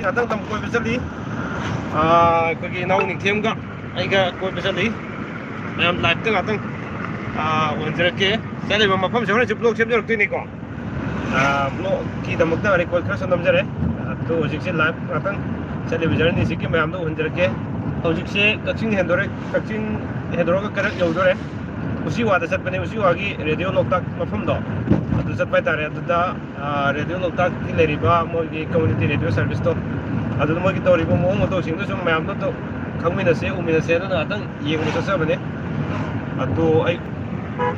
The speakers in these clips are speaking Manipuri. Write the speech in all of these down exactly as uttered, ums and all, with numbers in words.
ꯉꯥꯛꯇꯪ ꯇꯝ ꯀꯣꯏꯕ ꯆꯠꯂꯤ꯫ ꯑꯥ, ꯑꯩꯈꯣꯏꯒꯤ ꯏꯅꯥꯎ ꯅꯤꯡꯊꯦꯝꯒ ꯑꯩꯒ ꯀꯣꯏꯕ ꯆꯠꯂꯤ꯫ ꯃꯌꯥꯝ live-ꯇ ꯉꯥꯛꯇꯪ, ꯑꯥ, ꯎꯍꯟꯖꯔꯛꯀꯦ꯫ ꯆꯠꯂꯤꯕ ꯃꯐꯝꯁꯦ ꯍꯣꯔꯦꯟꯁꯨ vlog ꯁꯦꯝꯖꯔꯛꯇꯣꯏꯅꯤꯀꯣ꯫ ꯑꯥ, vlog-ꯀꯤꯗꯃꯛꯇ record ꯈꯔꯁꯨ ꯅꯝꯖꯔꯦ꯫ ꯑꯗꯣ ꯍꯧꯖꯤꯛꯁꯦ live ꯉꯥꯛꯇꯪ ꯆꯠꯂꯤꯕ journey-ꯁꯤꯒꯤ ꯃꯌꯥꯝꯗꯣ ꯎꯍꯟꯖꯔꯛꯀꯦ꯫ ꯍꯧꯖꯤꯛꯁꯦ ꯀꯛꯆꯤꯡ ꯍꯦꯟꯗꯣꯔꯦ, ꯀꯛꯆꯤꯡ ꯍꯦꯟꯗꯣꯔꯒ ꯀꯩꯔꯛ ꯌꯧꯗꯣꯔꯦ꯫ ꯎꯆꯤꯋꯥꯗ ꯆꯠꯄꯅꯦ, ꯎꯆꯤꯋꯥꯒꯤ Radio ꯂꯣꯛꯇꯥꯛ ꯃꯐꯝꯗꯣ ꯑꯗꯨ ꯆꯠꯄ ꯍꯥꯏꯇꯥꯔꯦ꯫ ꯑꯗꯨꯗ ꯑꯥ, Radio ꯂꯣꯛꯇꯥꯛꯀꯤ ꯂꯩꯔꯤꯕ ꯃꯣꯏꯒꯤ community radio service-ꯇꯣ, ꯑꯗꯨꯗ ꯃꯣꯏꯒꯤ ꯇꯧꯔꯤꯕ ꯃꯑꯣꯡ ꯃꯇꯧꯁꯤꯡꯗꯨ ꯁꯨꯝ ꯃꯌꯥꯝꯗꯣ ꯇꯧ-, ꯈꯪꯃꯤꯟꯅꯁꯦ, ꯎꯃꯤꯟꯅꯁꯦ꯫ ꯑꯗꯨꯅ ꯉꯥꯛꯇꯪ ꯌꯦꯡꯕ ꯆꯠꯆꯕꯅꯦ꯫ ꯑꯗꯣ ꯑꯩ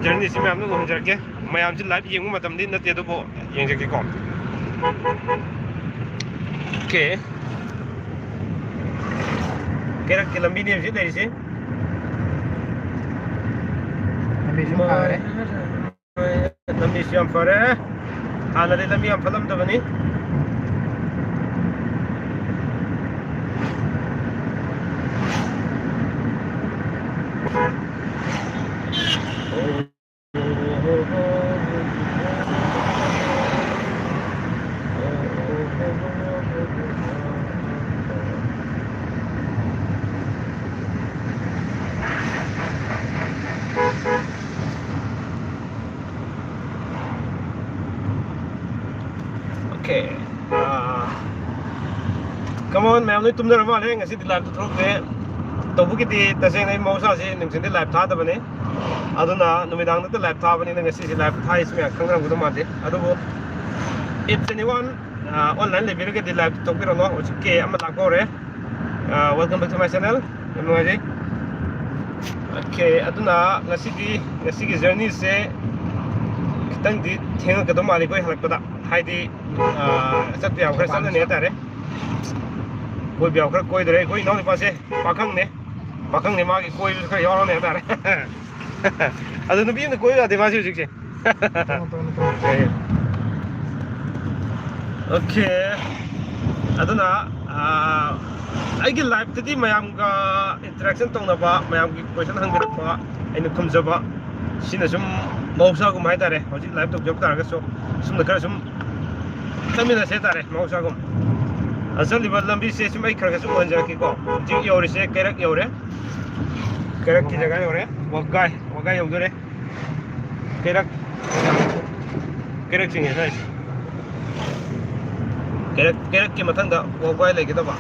journey-ꯁꯤ ꯃꯌꯥꯝꯗ ꯎꯍꯟꯖꯔꯛꯀꯦ꯫ ꯃꯌꯥꯝꯁꯤ live ꯌꯦꯡꯕ ꯃꯇꯝꯗꯤ ꯅꯠꯇꯦ, ꯑꯗꯨꯕꯨ ꯌꯦꯡꯖꯒꯦꯀꯣ꯫ Okay꯫ ꯀꯩꯔꯛꯀꯤ ꯂꯝꯕꯤꯅꯦ ꯍꯧꯖꯤꯛ ꯂꯩꯔꯤꯁꯦ꯫ ꯂꯝꯕꯤꯁꯨ ꯐꯔꯦ꯫ ꯂꯝꯕꯤꯁꯨ ꯌꯥꯝ ꯐꯔꯦ꯫ ꯍꯥꯟꯅꯗꯤ ꯂꯝꯕꯤ ꯌꯥꯝ ꯐꯠꯂꯝꯗꯕꯅꯤ꯫ Okay. ꯑꯥ, come on, ꯃꯌꯥꯝ ꯂꯣꯏ ꯇꯨꯝꯅꯔ ꯃꯥꯜꯂꯦ꯫ ꯉꯁꯤꯗꯤ live-ꯇ ꯊꯣꯛꯂꯛꯇꯦ꯫ ꯇꯧꯕꯒꯤꯗꯤ ꯇꯁꯦꯡꯅ ꯑꯩ ꯃꯍꯧꯁꯥꯁꯦ ꯅꯨꯡꯊꯤꯟꯗꯤ live ꯊꯥꯗꯕꯅꯤ꯫ ꯑꯗꯨꯅ ꯅꯨꯃꯤꯗꯥꯡꯗ live ꯊꯥꯕꯅꯤꯅ ꯉꯁꯤꯁꯦ live ꯊꯥꯏꯁꯤ ꯃꯌꯥꯝ ꯈꯪꯅꯔꯝꯒꯗꯧ ꯃꯥꯟꯗꯦ꯫ ꯑꯗꯨꯕꯨ if anyone, ah, online ꯂꯩꯕꯤꯔꯒꯗꯤ live ꯊꯣꯛꯄꯤꯔꯛꯂꯣ꯫ ꯍꯧꯖꯤꯛꯀꯤ ꯑꯃ ꯂꯥꯛꯄ ꯍꯧꯔꯦ꯫ ꯑꯥ, welcome back to my channel꯫ ꯌꯥꯝ ꯅꯨꯡꯉꯥꯏꯖꯩ꯫ Okay, ꯑꯗꯨꯅ ꯉꯁꯤꯗꯤ, ꯉꯁꯤꯒꯤ journey-ꯁꯦ ꯈꯤꯇꯪꯗꯤ ꯊꯦꯡꯉꯛꯀꯗꯧ ꯃꯥꯜꯂꯤ ꯑꯩꯈꯣꯏ ꯍꯜꯂꯛꯄꯗ꯫ ꯍꯥꯏꯗꯤ, ꯑꯥ, ꯆꯠꯄ ꯌꯥꯕ ꯈꯔ ꯆꯠꯂꯅꯤ ꯍꯥꯏꯇꯥꯔꯦ꯫ ꯀꯣꯏꯕ ꯌꯥꯕ ꯈꯔ ꯀꯣꯏꯗꯣꯔꯦ꯫ ꯑꯩꯈꯣꯏ ꯏꯅꯥꯎꯅꯨꯄꯥꯁꯦ ꯄꯥꯈꯪꯅꯦ꯫ ꯄꯥꯈꯪꯅꯦ, ꯃꯥꯒꯤ ꯀꯣꯏꯕꯁꯨ ꯈꯔ ꯌꯥꯎꯔꯅꯤ ꯍꯥꯏꯇꯥꯔꯦ꯫ ꯑꯗꯨ ꯅꯨꯄꯤ ꯑꯃꯅ ꯀꯣꯏꯕ ꯌꯥꯗꯦ ꯃꯥꯁꯦ ꯍꯧꯖꯤꯛꯁꯦ꯫ ꯇꯣꯡꯉꯣ, ꯇꯣꯡꯉꯣ, ꯇꯣꯡꯉꯣ꯫ Okay꯫ ꯑꯗꯨꯅ, ꯑꯥ, ꯑꯩꯒꯤ live-ꯇꯗꯤ ꯃꯌꯥꯝꯒ interaction ꯇꯧꯅꯕ, ꯃꯌꯥꯝꯒꯤ question ꯍꯪꯕꯤꯔꯛꯄ, ꯑꯩꯅ ꯈꯨꯝꯖꯕ, ꯁꯤꯅ ꯁꯨꯝ ꯃꯍꯧꯁꯥꯒꯨꯝ ꯍꯥꯏꯇꯥꯔꯦ꯫ ꯍꯧꯖꯤꯛ live ꯇꯧꯖꯕ ꯇꯥꯔꯒꯁꯨ ꯁꯨꯝꯅ ꯈꯔ ꯁꯨꯝ ꯆꯠꯃꯤꯟꯅꯁꯦ ꯍꯥꯏꯇꯥꯔꯦ, ꯃꯍꯧꯁꯥꯒꯨꯝ꯫ ꯆꯠꯂꯤꯕ ꯂꯝꯕꯤꯁꯦ ꯁꯨꯝ ꯑꯩ ꯈꯔ ꯈꯔꯁꯨ ꯎꯍꯟꯖꯔꯛꯀꯦꯀꯣ꯫ ꯍꯧꯖꯤꯛ ꯌꯧꯔꯤꯁꯦ ꯀꯩꯔꯛ ꯌꯧꯔꯦ꯫ ꯀꯩꯔꯛꯀꯤ ꯖꯒꯥ ꯌꯧꯔꯦ꯫ ꯋꯥꯒꯥꯏ, ꯋꯥꯒꯥꯏ ꯌꯧꯗꯣꯔꯦ꯫ ꯀꯩꯔꯛ, ꯀꯩꯔꯛ ꯆꯤꯡꯉꯦ ꯁ꯭ꯋꯥꯏꯁꯦ꯫ ꯀꯩꯔꯛ, ꯀꯩꯔꯛꯀꯤ ꯃꯊꯪꯗ ꯋꯥꯒꯥꯏ ꯂꯩꯒꯗꯕ꯫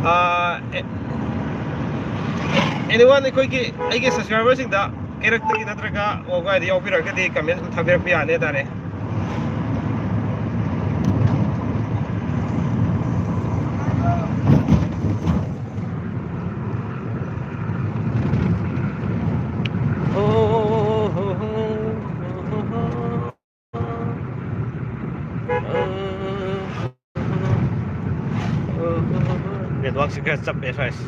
ꯑꯥ, ꯑꯦ-, anyone ꯑꯩꯈꯣꯏꯒꯤ, ꯑꯩꯒꯤ subscriberꯁꯤꯡꯗ ꯀꯩꯔꯛꯇꯒꯤ ꯅꯠꯇ꯭ꯔꯒ ꯋꯥꯒꯥꯏꯗ ꯌꯥꯎꯕꯤꯔꯒꯗꯤ comment ꯊꯥꯕꯤꯔꯛꯄ ꯌꯥꯅꯤ ꯍꯥꯏꯇꯥꯔꯦ꯫ Networkꯁꯤ ꯈꯔ ꯆꯞꯄꯦ ꯁ꯭ꯋꯥꯏꯁꯦ꯫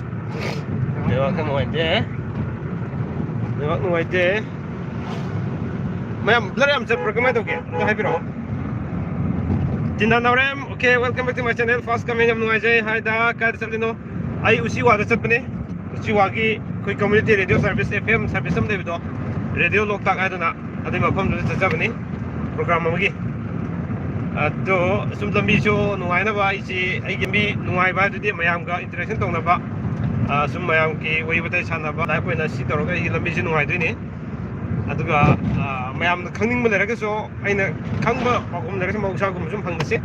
Network ꯈꯔ ꯅꯨꯡꯉꯥꯏꯇꯦ꯫ Network ꯅꯨꯡꯉꯥꯏꯇꯦ꯫ ꯃꯌꯥꯝ blur ꯌꯥꯝ ꯆꯠꯄ꯭ꯔꯥ? ꯀꯃꯥꯏꯅ ꯇꯧꯒꯦ? ꯑꯝꯇ ꯍꯥꯏꯕꯤꯔꯛꯑꯣ꯫ ꯇꯤꯅꯥ ꯅꯥꯎꯔꯦꯝ, okay, welcome back to my channel. First comment, ꯌꯥꯝ ꯅꯨꯡꯉꯥꯏꯖꯩ꯫ ꯍꯥꯏꯗ, ꯀꯥꯏꯗ ꯆꯠꯂꯤꯅꯣ? ꯑꯩ ꯎꯆꯤꯋꯥꯗ ꯆꯠꯄꯅꯦ꯫ ꯎꯆꯤꯋꯥꯒꯤ ꯑꯩꯈꯣꯏ community radio service, F M service ꯑꯃ ꯂꯩꯕꯗꯣ, ꯔꯦꯗꯤꯑꯣ ꯂꯣꯛꯇꯥꯛ ꯍꯥꯏꯗꯅ, ꯑꯗꯨꯒꯤ ꯃꯐꯝꯗꯨꯗ ꯆꯠꯆꯕꯅꯤ program ꯑꯃꯒꯤ꯫ ꯑꯗꯣ ꯁꯨꯝ ꯂꯝꯕꯤꯁꯨ ꯅꯨꯡꯉꯥꯏꯅꯕ, ꯑꯩꯁꯤ, ꯑꯩꯒꯤ ꯂꯝꯕꯤ ꯅꯨꯡꯉꯥꯏꯕ ꯍꯥꯏꯗꯨꯗꯤ ꯃꯌꯥꯝꯒ interaction ꯇꯧꯅꯕ, ꯑ, ꯁꯨꯝ ꯃꯌꯥꯝꯒꯤ ꯋꯥꯔꯤ ꯋꯥꯇꯥꯏ ꯁꯥꯟꯅꯕ, live ꯑꯣꯏꯅ ꯁꯤ ꯇꯧꯔꯒ ꯑꯩꯒꯤ ꯂꯝꯕꯤꯁꯤ ꯅꯨꯡꯉꯥꯏꯗꯣꯏꯅꯤ꯫ ꯑꯗꯨꯒ, ꯑ, ꯃꯌꯥꯝꯅ ꯈꯪꯅꯤꯡꯕ ꯂꯩꯔꯒꯁꯨ, ꯑꯩꯅ ꯈꯪꯕ ꯄꯥꯎꯈꯨꯝ ꯂꯩꯔꯒꯁꯨ ꯃꯍꯧꯁꯥꯒꯨꯝꯕ ꯁꯨꯝ ꯍꯪꯅꯁꯤ꯫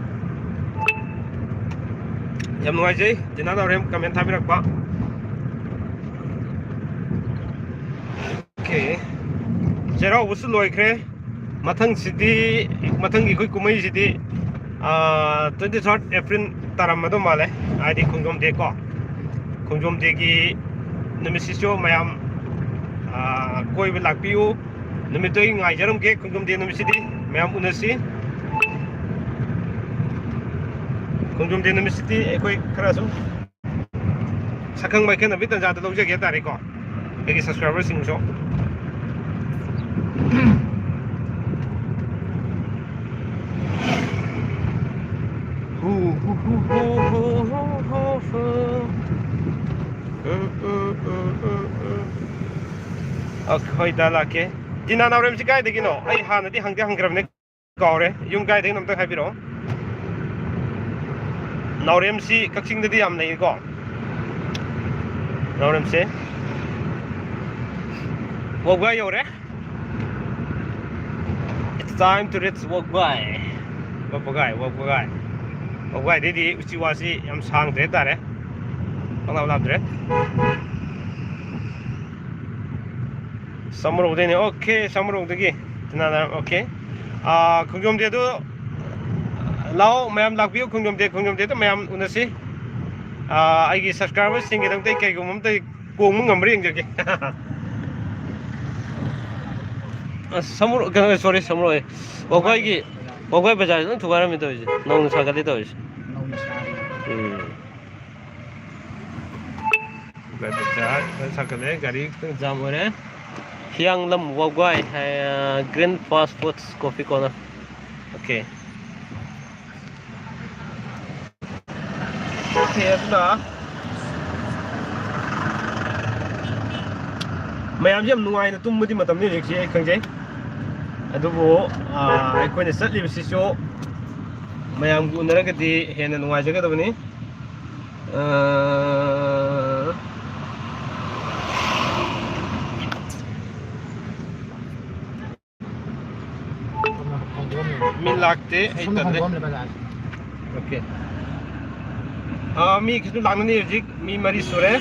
ꯌꯥꯝ ꯅꯨꯡꯉꯥꯏꯖꯩ ꯇꯤꯅꯥ ꯅꯥꯎꯔꯦꯝ comment ꯊꯥꯕꯤꯔꯛꯄ꯫ Okay, ꯆꯩꯔꯥꯎꯕꯁꯨ ꯂꯣꯏꯈ꯭ꯔꯦ꯫ ꯃꯊꯪꯁꯤꯗꯤ, ꯃꯊꯪꯒꯤ ꯑꯩꯈꯣꯏ ꯀꯨꯝꯍꯩꯁꯤꯗꯤ, ꯑꯥ, twenty third April ꯇꯥꯔꯝꯃꯗꯧ ꯃꯥꯜꯂꯦ, ꯍꯥꯏꯗꯤ ꯈꯣꯡꯖꯣꯝ day ꯀꯣ꯫ ꯈꯣꯡꯖꯣꯝ dayꯒꯤ ꯅꯨꯃꯤꯠꯁꯤꯁꯨ ꯃꯌꯥꯝ, ꯑꯥ, ꯀꯣꯏꯕ ꯂꯥꯛꯄꯤꯌꯨ꯫ ꯅꯨꯃꯤꯠꯇꯣ ꯑꯩ ꯉꯥꯏꯖꯔꯝꯒꯦ꯫ ꯈꯣꯡꯖꯣꯝ day ꯅꯨꯃꯤꯠꯁꯤꯗꯤ ꯃꯌꯥꯝ ꯎꯅꯁꯤ꯫ ꯈꯣꯡꯖꯣꯝ day ꯅꯨꯃꯤꯠꯁꯤꯗꯤ ꯑꯩꯈꯣꯏ ꯈꯔ ꯁꯨꯝ ꯁꯛꯈꯪ ꯃꯥꯏꯈꯪꯅꯕꯒꯤ ꯇꯥꯟꯖꯥꯗ ꯂꯧꯖꯒꯦ ꯍꯥꯏꯇꯥꯔꯦꯀꯣ, ꯑꯩꯒꯤ subscriberꯁꯤꯡꯁꯨ꯫ Okay, ꯍꯣꯏ, ꯗꯥ ꯂꯥꯛꯀꯦ꯫ ꯇꯤꯅꯥ ꯅꯥꯎꯔꯦꯝꯁꯤ ꯀꯥꯏꯗꯒꯤꯅꯣ? ꯑꯩ ꯍꯥꯟꯅꯗꯤ ꯍꯪꯗꯤ ꯍꯪꯈ꯭ꯔꯕꯅꯦ, ꯀꯥꯎꯔꯦ꯫ ꯌꯨꯝ ꯀꯥꯏꯗꯒꯤꯅꯣ ꯑꯝꯇ ꯍꯥꯏꯕꯤꯔꯛꯑꯣ꯫ ꯅꯥꯎꯔꯦꯝꯁꯤ ꯀꯛꯆꯤꯡꯗꯗꯤ ꯌꯥꯝ ꯂꯩꯀꯣ꯫ ꯅꯥꯎꯔꯦꯝꯁꯦ ꯋꯥꯕꯒꯥꯏ ꯌꯧꯔꯦ꯫ It's time to reach ꯋꯥꯕꯒꯥꯏ꯫ ꯋꯥꯕꯒꯥꯏ, ꯋꯥꯕꯒꯥꯏ꯫ ꯋꯥꯕꯒꯥꯏꯗꯩꯗꯤ ꯎꯆꯤꯋꯥꯁꯤ ꯌꯥꯝ ꯁꯥꯡꯗ꯭ꯔꯦ ꯍꯥꯏꯇꯥꯔꯦ꯫ ꯄꯪꯂꯥꯞ ꯂꯥꯞꯇ꯭ꯔꯦ꯫ ꯁꯃꯨꯔꯧꯗꯩꯅꯦ꯫ Okay, ꯁꯃꯨꯔꯧꯗꯒꯤ꯫ ꯇꯤꯅꯥꯅ, okay꯫ ꯑꯥ, ꯈꯣꯡꯖꯣꯝ day ꯗꯨ ꯂꯥꯛꯑꯣ, ꯃꯌꯥꯝ ꯂꯥꯛꯄꯤꯌꯨ꯫ ꯈꯣꯡꯖꯣꯝ day, ꯈꯣꯡꯖꯣꯝ day ꯗ ꯃꯌꯥꯝ ꯎꯅꯁꯤ꯫ ꯑꯥ, ꯑꯩꯒꯤ subscriber ꯁꯤꯡꯒꯤꯗꯃꯛꯇ ꯑꯩ ꯀꯩꯒꯨꯝꯕ ꯑꯝꯇ ꯀꯣꯡꯕ ꯉꯝꯕ꯭ꯔꯥ ꯌꯦꯡꯖꯒꯦ꯫ ꯑꯁ, ꯁꯃꯨꯔꯧ, ꯀꯩꯅꯣ, sorry, ꯁꯃꯨꯔꯧ ꯑꯌꯦ꯫ ꯋꯥꯕꯒꯥꯏꯒꯤ, ꯋꯥꯕꯒꯥꯏ ꯕꯖꯥꯔꯁꯤ ꯂꯣꯏ ꯊꯨꯒꯥꯏꯔꯝꯃꯦ ꯇꯧꯔꯤꯁꯦ꯫ ꯅꯧꯅ ꯁꯥꯒꯠꯂꯦ ꯇꯧꯔꯤꯁꯦ꯫ ꯅꯧꯅ ꯁꯥꯒꯠꯂꯦ꯫ ꯎꯝ꯫ ꯋꯥꯕꯒꯥꯏ ꯕꯖꯥꯔ ꯂꯣꯏ ꯁꯥꯒꯠꯂꯦ, ꯒꯥꯔꯤ ꯈꯤꯇꯪ jam ꯑꯣꯏꯔꯦ꯫ ꯍꯤꯌꯥꯡꯂꯝ ꯋꯥꯕꯒꯥꯏ ꯍꯥꯏ, ꯑ, Green Fast Foods Coffee Corner꯫ Okay꯫ Okay, ꯑꯗꯨꯅ ꯃꯌꯥꯝꯁꯦ ꯌꯥꯝ ꯅꯨꯡꯉꯥꯏꯅ ꯇꯨꯝꯕꯗꯤ ꯃꯇꯝꯅꯤ ꯍꯧꯖꯤꯛꯁꯦ, ꯑꯩ ꯈꯪꯖꯩ꯫ ꯑꯗꯨꯕꯨ, ꯑꯥ, ꯑꯩꯈꯣꯏꯅ ꯆꯠꯂꯤꯕꯁꯤꯁꯨ ꯃꯌꯥꯝꯒ ꯎꯅꯔꯒꯗꯤ ꯍꯦꯟꯅ ꯅꯨꯡꯉꯥꯏꯖꯒꯗꯕꯅꯤ꯫ ꯑꯥ, ꯃꯤ ꯂꯥꯛꯇꯦ, ꯑꯩ ꯁꯣꯝꯗ ꯇꯜꯂꯦ꯫ ꯍꯣꯡꯗꯣꯛꯑꯝꯂꯦ ꯕꯖꯥꯔꯁꯦ꯫ Okay꯫ ꯑꯥ, ꯃꯤ ꯈꯤꯇꯪ ꯂꯥꯛꯅꯅꯤ ꯍꯧꯖꯤꯛ, ꯃꯤ ꯃꯔꯤ ꯁꯨꯔꯦ꯫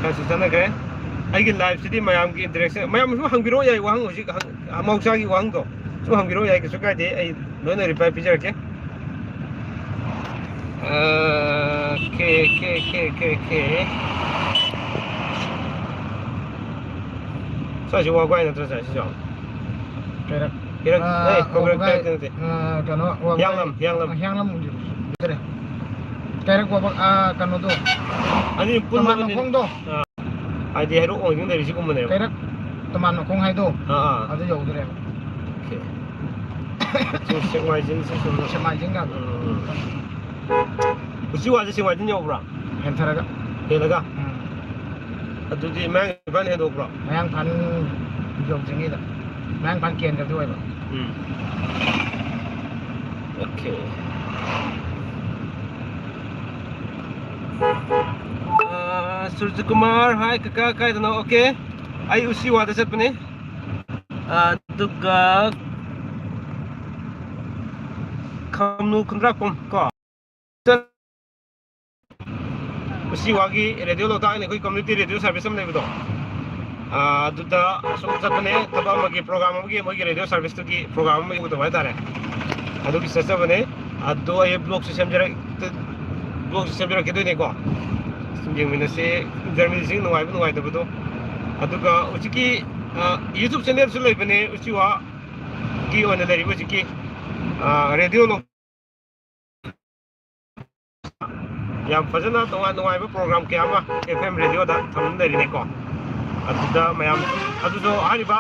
ꯈꯔꯁꯨ ꯆꯠꯅꯈ꯭ꯔꯦ꯫ ꯑꯩꯒꯤ live ꯁꯤꯗꯤ ꯃꯌꯥꯝꯒꯤ interaction, ꯃꯌꯥꯝ ꯁꯨꯝ ꯍꯪꯕꯤꯔꯛꯑꯣ ꯌꯥꯏ, ꯋꯥꯍꯪ ꯍꯧꯖꯤꯛ ꯍꯪ-, ꯃꯍꯧꯁꯥꯒꯤ ꯋꯥꯍꯪꯗꯣ ꯁꯨꯝ ꯍꯪꯕꯤꯔꯛꯑꯣ ꯌꯥꯏ, ꯀꯩꯁꯨ ꯀꯥꯏꯗꯦ, ꯑꯩ ꯂꯣꯏꯅ reply ꯄꯤꯖꯔꯛꯀꯦ꯫ ꯑꯥ, okay, okay, okay, okay, okay꯫ ꯁ꯭ꯋꯥꯏꯁꯤ ꯋꯥꯕꯒꯥꯏ ꯅꯠꯇ꯭ꯔꯣ ꯁ꯭ꯋꯥꯏꯁꯤꯁꯨ? ꯀꯩꯔꯛ꯫ ꯀꯩꯔꯛ, ꯑꯥ, ꯑꯦ, ꯀꯩꯔꯛ, ꯋꯥꯕꯒꯥꯏ, ꯀꯩꯔꯛ ꯅꯠꯇꯦ꯫ ꯑꯥ, ꯀꯩꯅꯣ, ꯋꯥꯕꯒꯥꯏ, ꯍꯤꯌꯥꯡꯂꯝ, ꯍꯤꯌꯥꯡꯂꯝ꯫ ꯍꯤꯌꯥꯡꯂꯝ ꯑꯣꯏꯗꯣꯏꯅꯦ꯫ ꯀꯩꯔꯛ ꯋꯥꯕ-, ꯑꯥ, ꯀꯩꯅꯣꯗꯣ꯫ ꯑꯅꯤ ꯄꯨꯟꯕꯅꯤ꯫ ꯇꯃꯥꯟ ꯃꯈꯣꯡꯗꯣ꯫ ꯑꯥ꯫ ꯍꯥꯏꯗꯤ ꯍꯩꯔꯣꯛ ꯋꯥꯡꯖꯤꯡ ꯂꯩꯔꯤꯁꯤꯒꯨꯝꯕꯅꯦꯕ꯫ ꯀꯩꯔꯛ ꯇꯃꯥꯟ ꯃꯈꯣꯡ ꯍꯥꯏꯗꯣ꯫ ꯑꯥ, ꯑꯥ꯫ ꯑꯗꯨ ꯌꯧꯗꯣꯔꯦꯕ꯫ Okay꯫ ꯁꯤ ꯁꯦꯛꯃꯥꯏꯖꯤꯡꯁꯤ ꯁꯨꯝ ꯁꯦꯛꯃꯥꯏꯖꯤꯡꯒ꯫ ꯎꯝ, ꯎꯝ, ꯎꯝ꯫ ꯎꯆꯤꯋꯥꯁꯦ ꯁꯦꯛꯃꯥꯏꯖꯤꯡ ꯌꯧꯕ꯭ꯔꯥ? ꯍꯦꯟꯊꯔꯒ꯫ ꯍꯦꯜꯂꯒ? ꯎꯝ꯫ ꯑꯗꯨꯗꯤ ꯃꯌꯥꯡ ꯏꯝꯐꯥꯜ ꯍꯦꯟꯗꯣꯛꯄ꯭ꯔꯣ? ꯃꯌꯥꯡ ꯏꯝꯐꯥꯜ ꯌꯧꯗ꯭ꯔꯤꯉꯩꯗ꯫ ꯃꯌꯥꯡ ꯏꯝꯐꯥꯜ ꯀꯦꯟꯗ꯭ꯔꯗ ꯑꯣꯏꯕ꯫ ꯎꯝ꯫ Okay꯫ ꯁꯨꯔꯖꯀꯨꯃꯥꯔ, ꯍꯥꯏ ꯀꯀꯥ, ꯀꯥꯏꯗꯅꯣ? ꯑꯣꯀꯦ, ꯑꯩ ꯎꯆꯤꯋꯥꯗ ꯆꯠꯄꯅꯦ꯫ ꯑꯗꯨꯒ ꯈꯝꯅꯨ ꯈꯨꯟꯗ꯭ꯔꯥꯛꯄꯝ ꯀꯣ꯫ ꯎꯆꯤꯋꯥꯒꯤ ꯔꯦꯗꯤꯑꯣ ꯂꯣꯛꯇꯥꯛ ꯍꯥꯏꯅ ꯑꯩꯈꯣꯏ ꯀꯝꯃ꯭ꯌꯨꯅꯤꯇꯤ ꯔꯦꯗꯤꯑꯣ ꯁꯥꯔꯚꯤꯁ ꯑꯃ ꯂꯩꯕꯗꯣ, ꯑꯥ, ꯑꯗꯨꯗ ꯑꯁꯨꯝ ꯆꯠꯄꯅꯦ꯫ ꯊꯕꯛ ꯑꯃꯒꯤ, ꯄ꯭ꯔꯣꯒ꯭ꯔꯥꯝ ꯑꯃꯒꯤ, ꯃꯣꯏꯒꯤ ꯔꯦꯗꯤꯑꯣ ꯁꯥꯔꯚꯤꯁꯇꯨꯒꯤ ꯄ꯭ꯔꯣꯒ꯭ꯔꯥꯝ ꯑꯃ ꯌꯧꯒꯗꯕ ꯍꯥꯏꯇꯥꯔꯦ꯫ ꯑꯗꯨꯒꯤ ꯆꯠꯆꯕꯅꯦ꯫ ꯑꯗꯣ ꯑꯩ ꯕ꯭ꯂꯣꯛꯁꯨ ꯁꯦꯝꯖꯔꯛ-, ꯕ꯭ꯂꯣꯛꯁꯨ ꯁꯦꯝꯖꯔꯛꯀꯗꯣꯏꯅꯦꯀꯣ꯫ ꯁꯨꯝ ꯌꯦꯡꯃꯤꯟꯅꯁꯦ, ꯖꯔꯅꯤꯁꯤ ꯅꯨꯡꯉꯥꯏꯕ ꯅꯨꯡꯉꯥꯏꯇꯕꯗꯣ꯫ ꯑꯗꯨꯒ ꯍꯧꯖꯤꯛꯀꯤ, ꯑꯥ, YouTube ꯆꯦꯅꯦꯜꯁꯨ ꯂꯩꯕꯅꯦ, ꯎꯆꯤꯋꯥꯒꯤ ꯑꯣꯏꯅ ꯂꯩꯔꯤꯕ ꯍꯧꯖꯤꯛꯀꯤ, ꯑꯥ, ꯔꯦꯗꯤꯑꯣ ꯂꯣꯛ-, ꯌꯥꯝ ꯐꯖꯅ ꯇꯣꯉꯥꯟ ꯅꯨꯡꯉꯥꯏꯕ ꯄ꯭ꯔꯣꯒ꯭ꯔꯥꯝ ꯀꯌꯥ ꯑꯃ ꯑꯦꯐ ꯑꯦꯝ ꯔꯦꯗꯤꯑꯣꯗ ꯊꯝꯗꯨꯅ ꯂꯩꯔꯤꯅꯦꯀꯣ꯫ ꯑꯗꯨꯗ ꯃꯌꯥꯝ, ꯑꯗꯨꯁꯨ ꯍꯥꯏꯔꯤꯕ,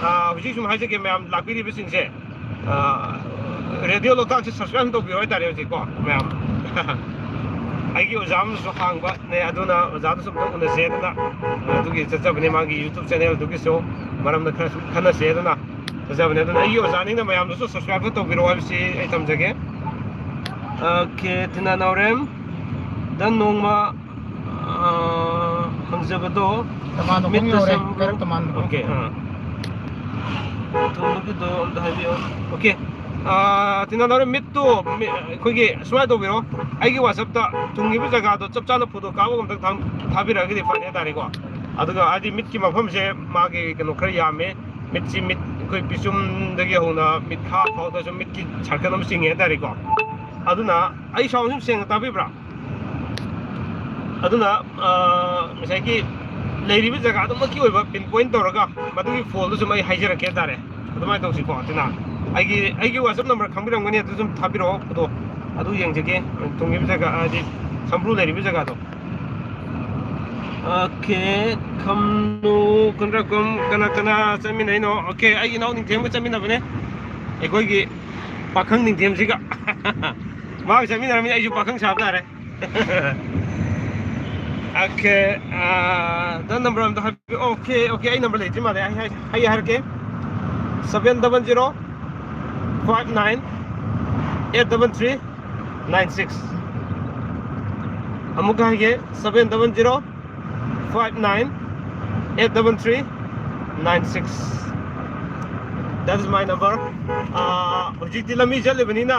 ꯑꯥ, ꯍꯧꯖꯤꯛ ꯁꯨꯝ ꯍꯥꯏꯖꯒꯦ, ꯃꯌꯥꯝ ꯂꯥꯛꯄꯤꯔꯤꯕꯁꯤꯡꯁꯦ, ꯑꯥ, ꯔꯦꯗꯤꯑꯣ ꯂꯣꯛꯇꯥꯛꯁꯦ ꯁꯕꯁꯀ꯭ꯔꯥꯏꯕ ꯇꯧꯕꯤꯌꯣ ꯍꯥꯏꯇꯥꯔꯦ ꯍꯧꯖꯤꯛꯀꯣ ꯃꯌꯥꯝ꯫ ꯑꯩꯒꯤ ꯑꯣꯖꯥ ꯑꯃꯁꯨ ꯍꯥꯡꯕꯅꯦ, ꯑꯗꯨꯅ ꯑꯣꯖꯥꯗꯨꯁꯨ ꯑꯝꯇ ꯎꯅꯁꯦ ꯑꯗꯨꯅ, ꯑꯗꯨꯒꯤ ꯆꯠꯆꯕꯅꯦ, ꯃꯥꯒꯤ YouTube ꯆꯦꯅꯦꯜꯗꯨꯒꯤꯁꯨ ꯃꯔꯝꯗ ꯈꯔ ꯁꯨꯝ ꯈꯟꯅꯁꯦ ꯑꯗꯨꯅ ꯆꯠꯆꯕꯅꯦ꯫ ꯑꯗꯨꯅ ꯑꯩꯒꯤ ꯑꯣꯖꯥꯅꯤꯅ ꯃꯌꯥꯝꯗꯁꯨ ꯁꯕꯁꯀ꯭ꯔꯥꯏꯕ ꯇꯧꯕꯤꯔꯛꯑꯣ ꯍꯥꯏꯕꯁꯤ ꯑꯩ ꯊꯝꯖꯒꯦ꯫ ꯑꯣꯀꯦ, ꯇꯤꯅꯥ ꯅꯥꯎꯔꯦꯝ꯫ ꯗ ꯅꯣꯡꯃ, ꯑꯥ, ꯍꯪꯖꯕꯗꯣ, ꯇꯃꯥꯟ ꯃꯈꯣꯡ ꯃꯤꯠꯇ ꯌꯧꯔꯦ, ꯁꯝ-, ꯀꯩꯔꯛ ꯇꯃꯥꯟ ꯃꯈꯣꯡ꯫ ꯑꯣꯀꯦ, ꯑꯥ꯫ ꯊꯨꯡꯕꯒꯤꯗꯣ ꯑꯝꯇ ꯍꯥꯏꯕꯤꯌꯣ꯫ ꯑꯣꯀꯦ꯫ ꯑꯥ, ꯇꯤꯅꯥ ꯅꯥꯎꯔꯦꯝ, ꯃꯤꯠꯇꯣ, ꯃꯤ-, ꯑꯩꯈꯣꯏꯒꯤ ꯁꯨꯃꯥꯏꯅ ꯇꯧꯕꯤꯔꯣ꯫ ꯑꯩꯒꯤ WhatsApp-ꯇ ꯊꯨꯡꯉꯤꯕ ꯖꯒꯥꯗꯣ ꯆꯞ ꯆꯥꯅ ꯐꯣꯇꯣ ꯀꯥꯞꯄꯒ ꯑꯝꯇ ꯊꯥ-, ꯊꯥꯕꯤꯔꯛꯑꯒꯗꯤ ꯐꯅꯤ ꯍꯥꯏꯇꯥꯔꯦꯀꯣ꯫ ꯑꯗꯨꯒ ꯍꯥꯏꯗꯤ ꯃꯤꯠꯀꯤ ꯃꯐꯝꯁꯦ ꯃꯥꯒꯤ ꯀꯩꯅꯣ ꯈꯔ ꯌꯥꯝꯃꯦ꯫ ꯃꯤꯠꯁꯤ ꯃꯤꯠ ꯑꯩꯈꯣꯏ ꯄꯤꯁꯨꯝꯗꯒꯤ ꯍꯧꯅ ꯃꯤꯠꯈꯥ ꯐꯥꯎꯗꯁꯨ ꯃꯤꯠꯀꯤ ꯁꯥꯔꯀꯜ ꯑꯃ ꯆꯤꯡꯉꯦ ꯍꯥꯏꯇꯥꯔꯦꯀꯣ꯫ ꯑꯗꯨꯅ ꯑꯩ ꯁꯥꯎꯟ ꯁꯨꯝ ꯁꯦꯡꯅ ꯇꯥꯕꯤꯕ꯭ꯔꯥ? ꯑꯗꯨꯅ, ꯑꯥ, ꯉꯁꯥꯏꯒꯤ ꯂꯩꯔꯤꯕ ꯖꯒꯥꯗꯨꯃꯛꯀꯤ ꯑꯣꯏꯕ ꯄꯤꯟ ꯄꯣꯏꯟ ꯇꯧꯔꯒ ꯃꯗꯨꯒꯤ ꯐꯣꯜꯗꯨ ꯁꯨꯝ ꯑꯩ ꯍꯥꯏꯖꯔꯛꯀꯦ ꯍꯥꯏꯇꯥꯔꯦ꯫ ꯑꯗꯨꯃꯥꯏꯅ ꯇꯧꯁꯤꯀꯣ꯫ ꯑꯗꯨꯅ ꯑꯩꯒꯤ, ꯑꯩꯒꯤ WhatsApp number ꯈꯪꯕꯤꯔꯝꯒꯅꯤ, ꯑꯗꯨ ꯁꯨꯝ ꯊꯥꯕꯤꯔꯛꯑꯣ ꯐꯣꯇꯣ꯫ ꯑꯗꯨ ꯌꯦꯡꯖꯒꯦ, ꯊꯨꯡꯉꯤꯕ ꯖꯒꯥ, ꯍꯥꯏꯗꯤ ꯁꯝꯕ꯭ꯔꯨ ꯂꯩꯔꯤꯕ ꯖꯒꯥꯗꯣ꯫ ꯑꯣꯀꯦ, ꯈꯝꯅꯨ ꯈꯨꯟꯗ꯭ꯔꯛꯄꯝ ꯀꯅꯥ ꯀꯅꯥ ꯆꯠꯃꯤꯟꯅꯩꯅꯣ? ꯑꯣꯀꯦ, ꯑꯩꯒꯤ ꯏꯅꯥꯎ ꯅꯤꯡꯊꯦꯝꯒ ꯆꯠꯃꯤꯟꯅꯕꯅꯦ, ꯑꯩꯈꯣꯏꯒꯤ ꯄꯥꯈꯪ ꯅꯤꯡꯊꯦꯝꯁꯤꯒ꯫ ꯃꯥꯒ ꯆꯠꯃꯤꯟꯅꯔꯕꯅꯤꯅ ꯑꯩꯁꯨ ꯄꯥꯈꯪ ꯁꯥꯕ ꯇꯥꯔꯦ꯫ ꯑꯣꯀꯦ, ꯑꯥ, ꯅꯪ ꯅꯝꯕꯔ ꯑꯝꯇ ꯍꯥꯏꯕꯤꯌꯨ꯫ ꯑꯣꯀꯦ, ꯑꯣꯀꯦ, ꯑꯩ ꯅꯝꯕꯔ ꯂꯩꯇ꯭ꯔꯤ ꯃꯥꯜꯂꯦ꯫ ꯑꯩ ꯍꯥꯏ-, ꯑꯩ ꯍꯥꯏꯔꯛꯀꯦ꯫ Seven double zero five nine eight double three nine six꯫ ꯑꯃꯨꯛꯀ ꯍꯥꯏꯒꯦ, seven double zero five nine eight double three nine six. That is my number. ꯑꯥ, ꯍꯧꯖꯤꯛꯇꯤ ꯂꯝꯕꯤ ꯆꯠꯂꯤꯕꯅꯤꯅ,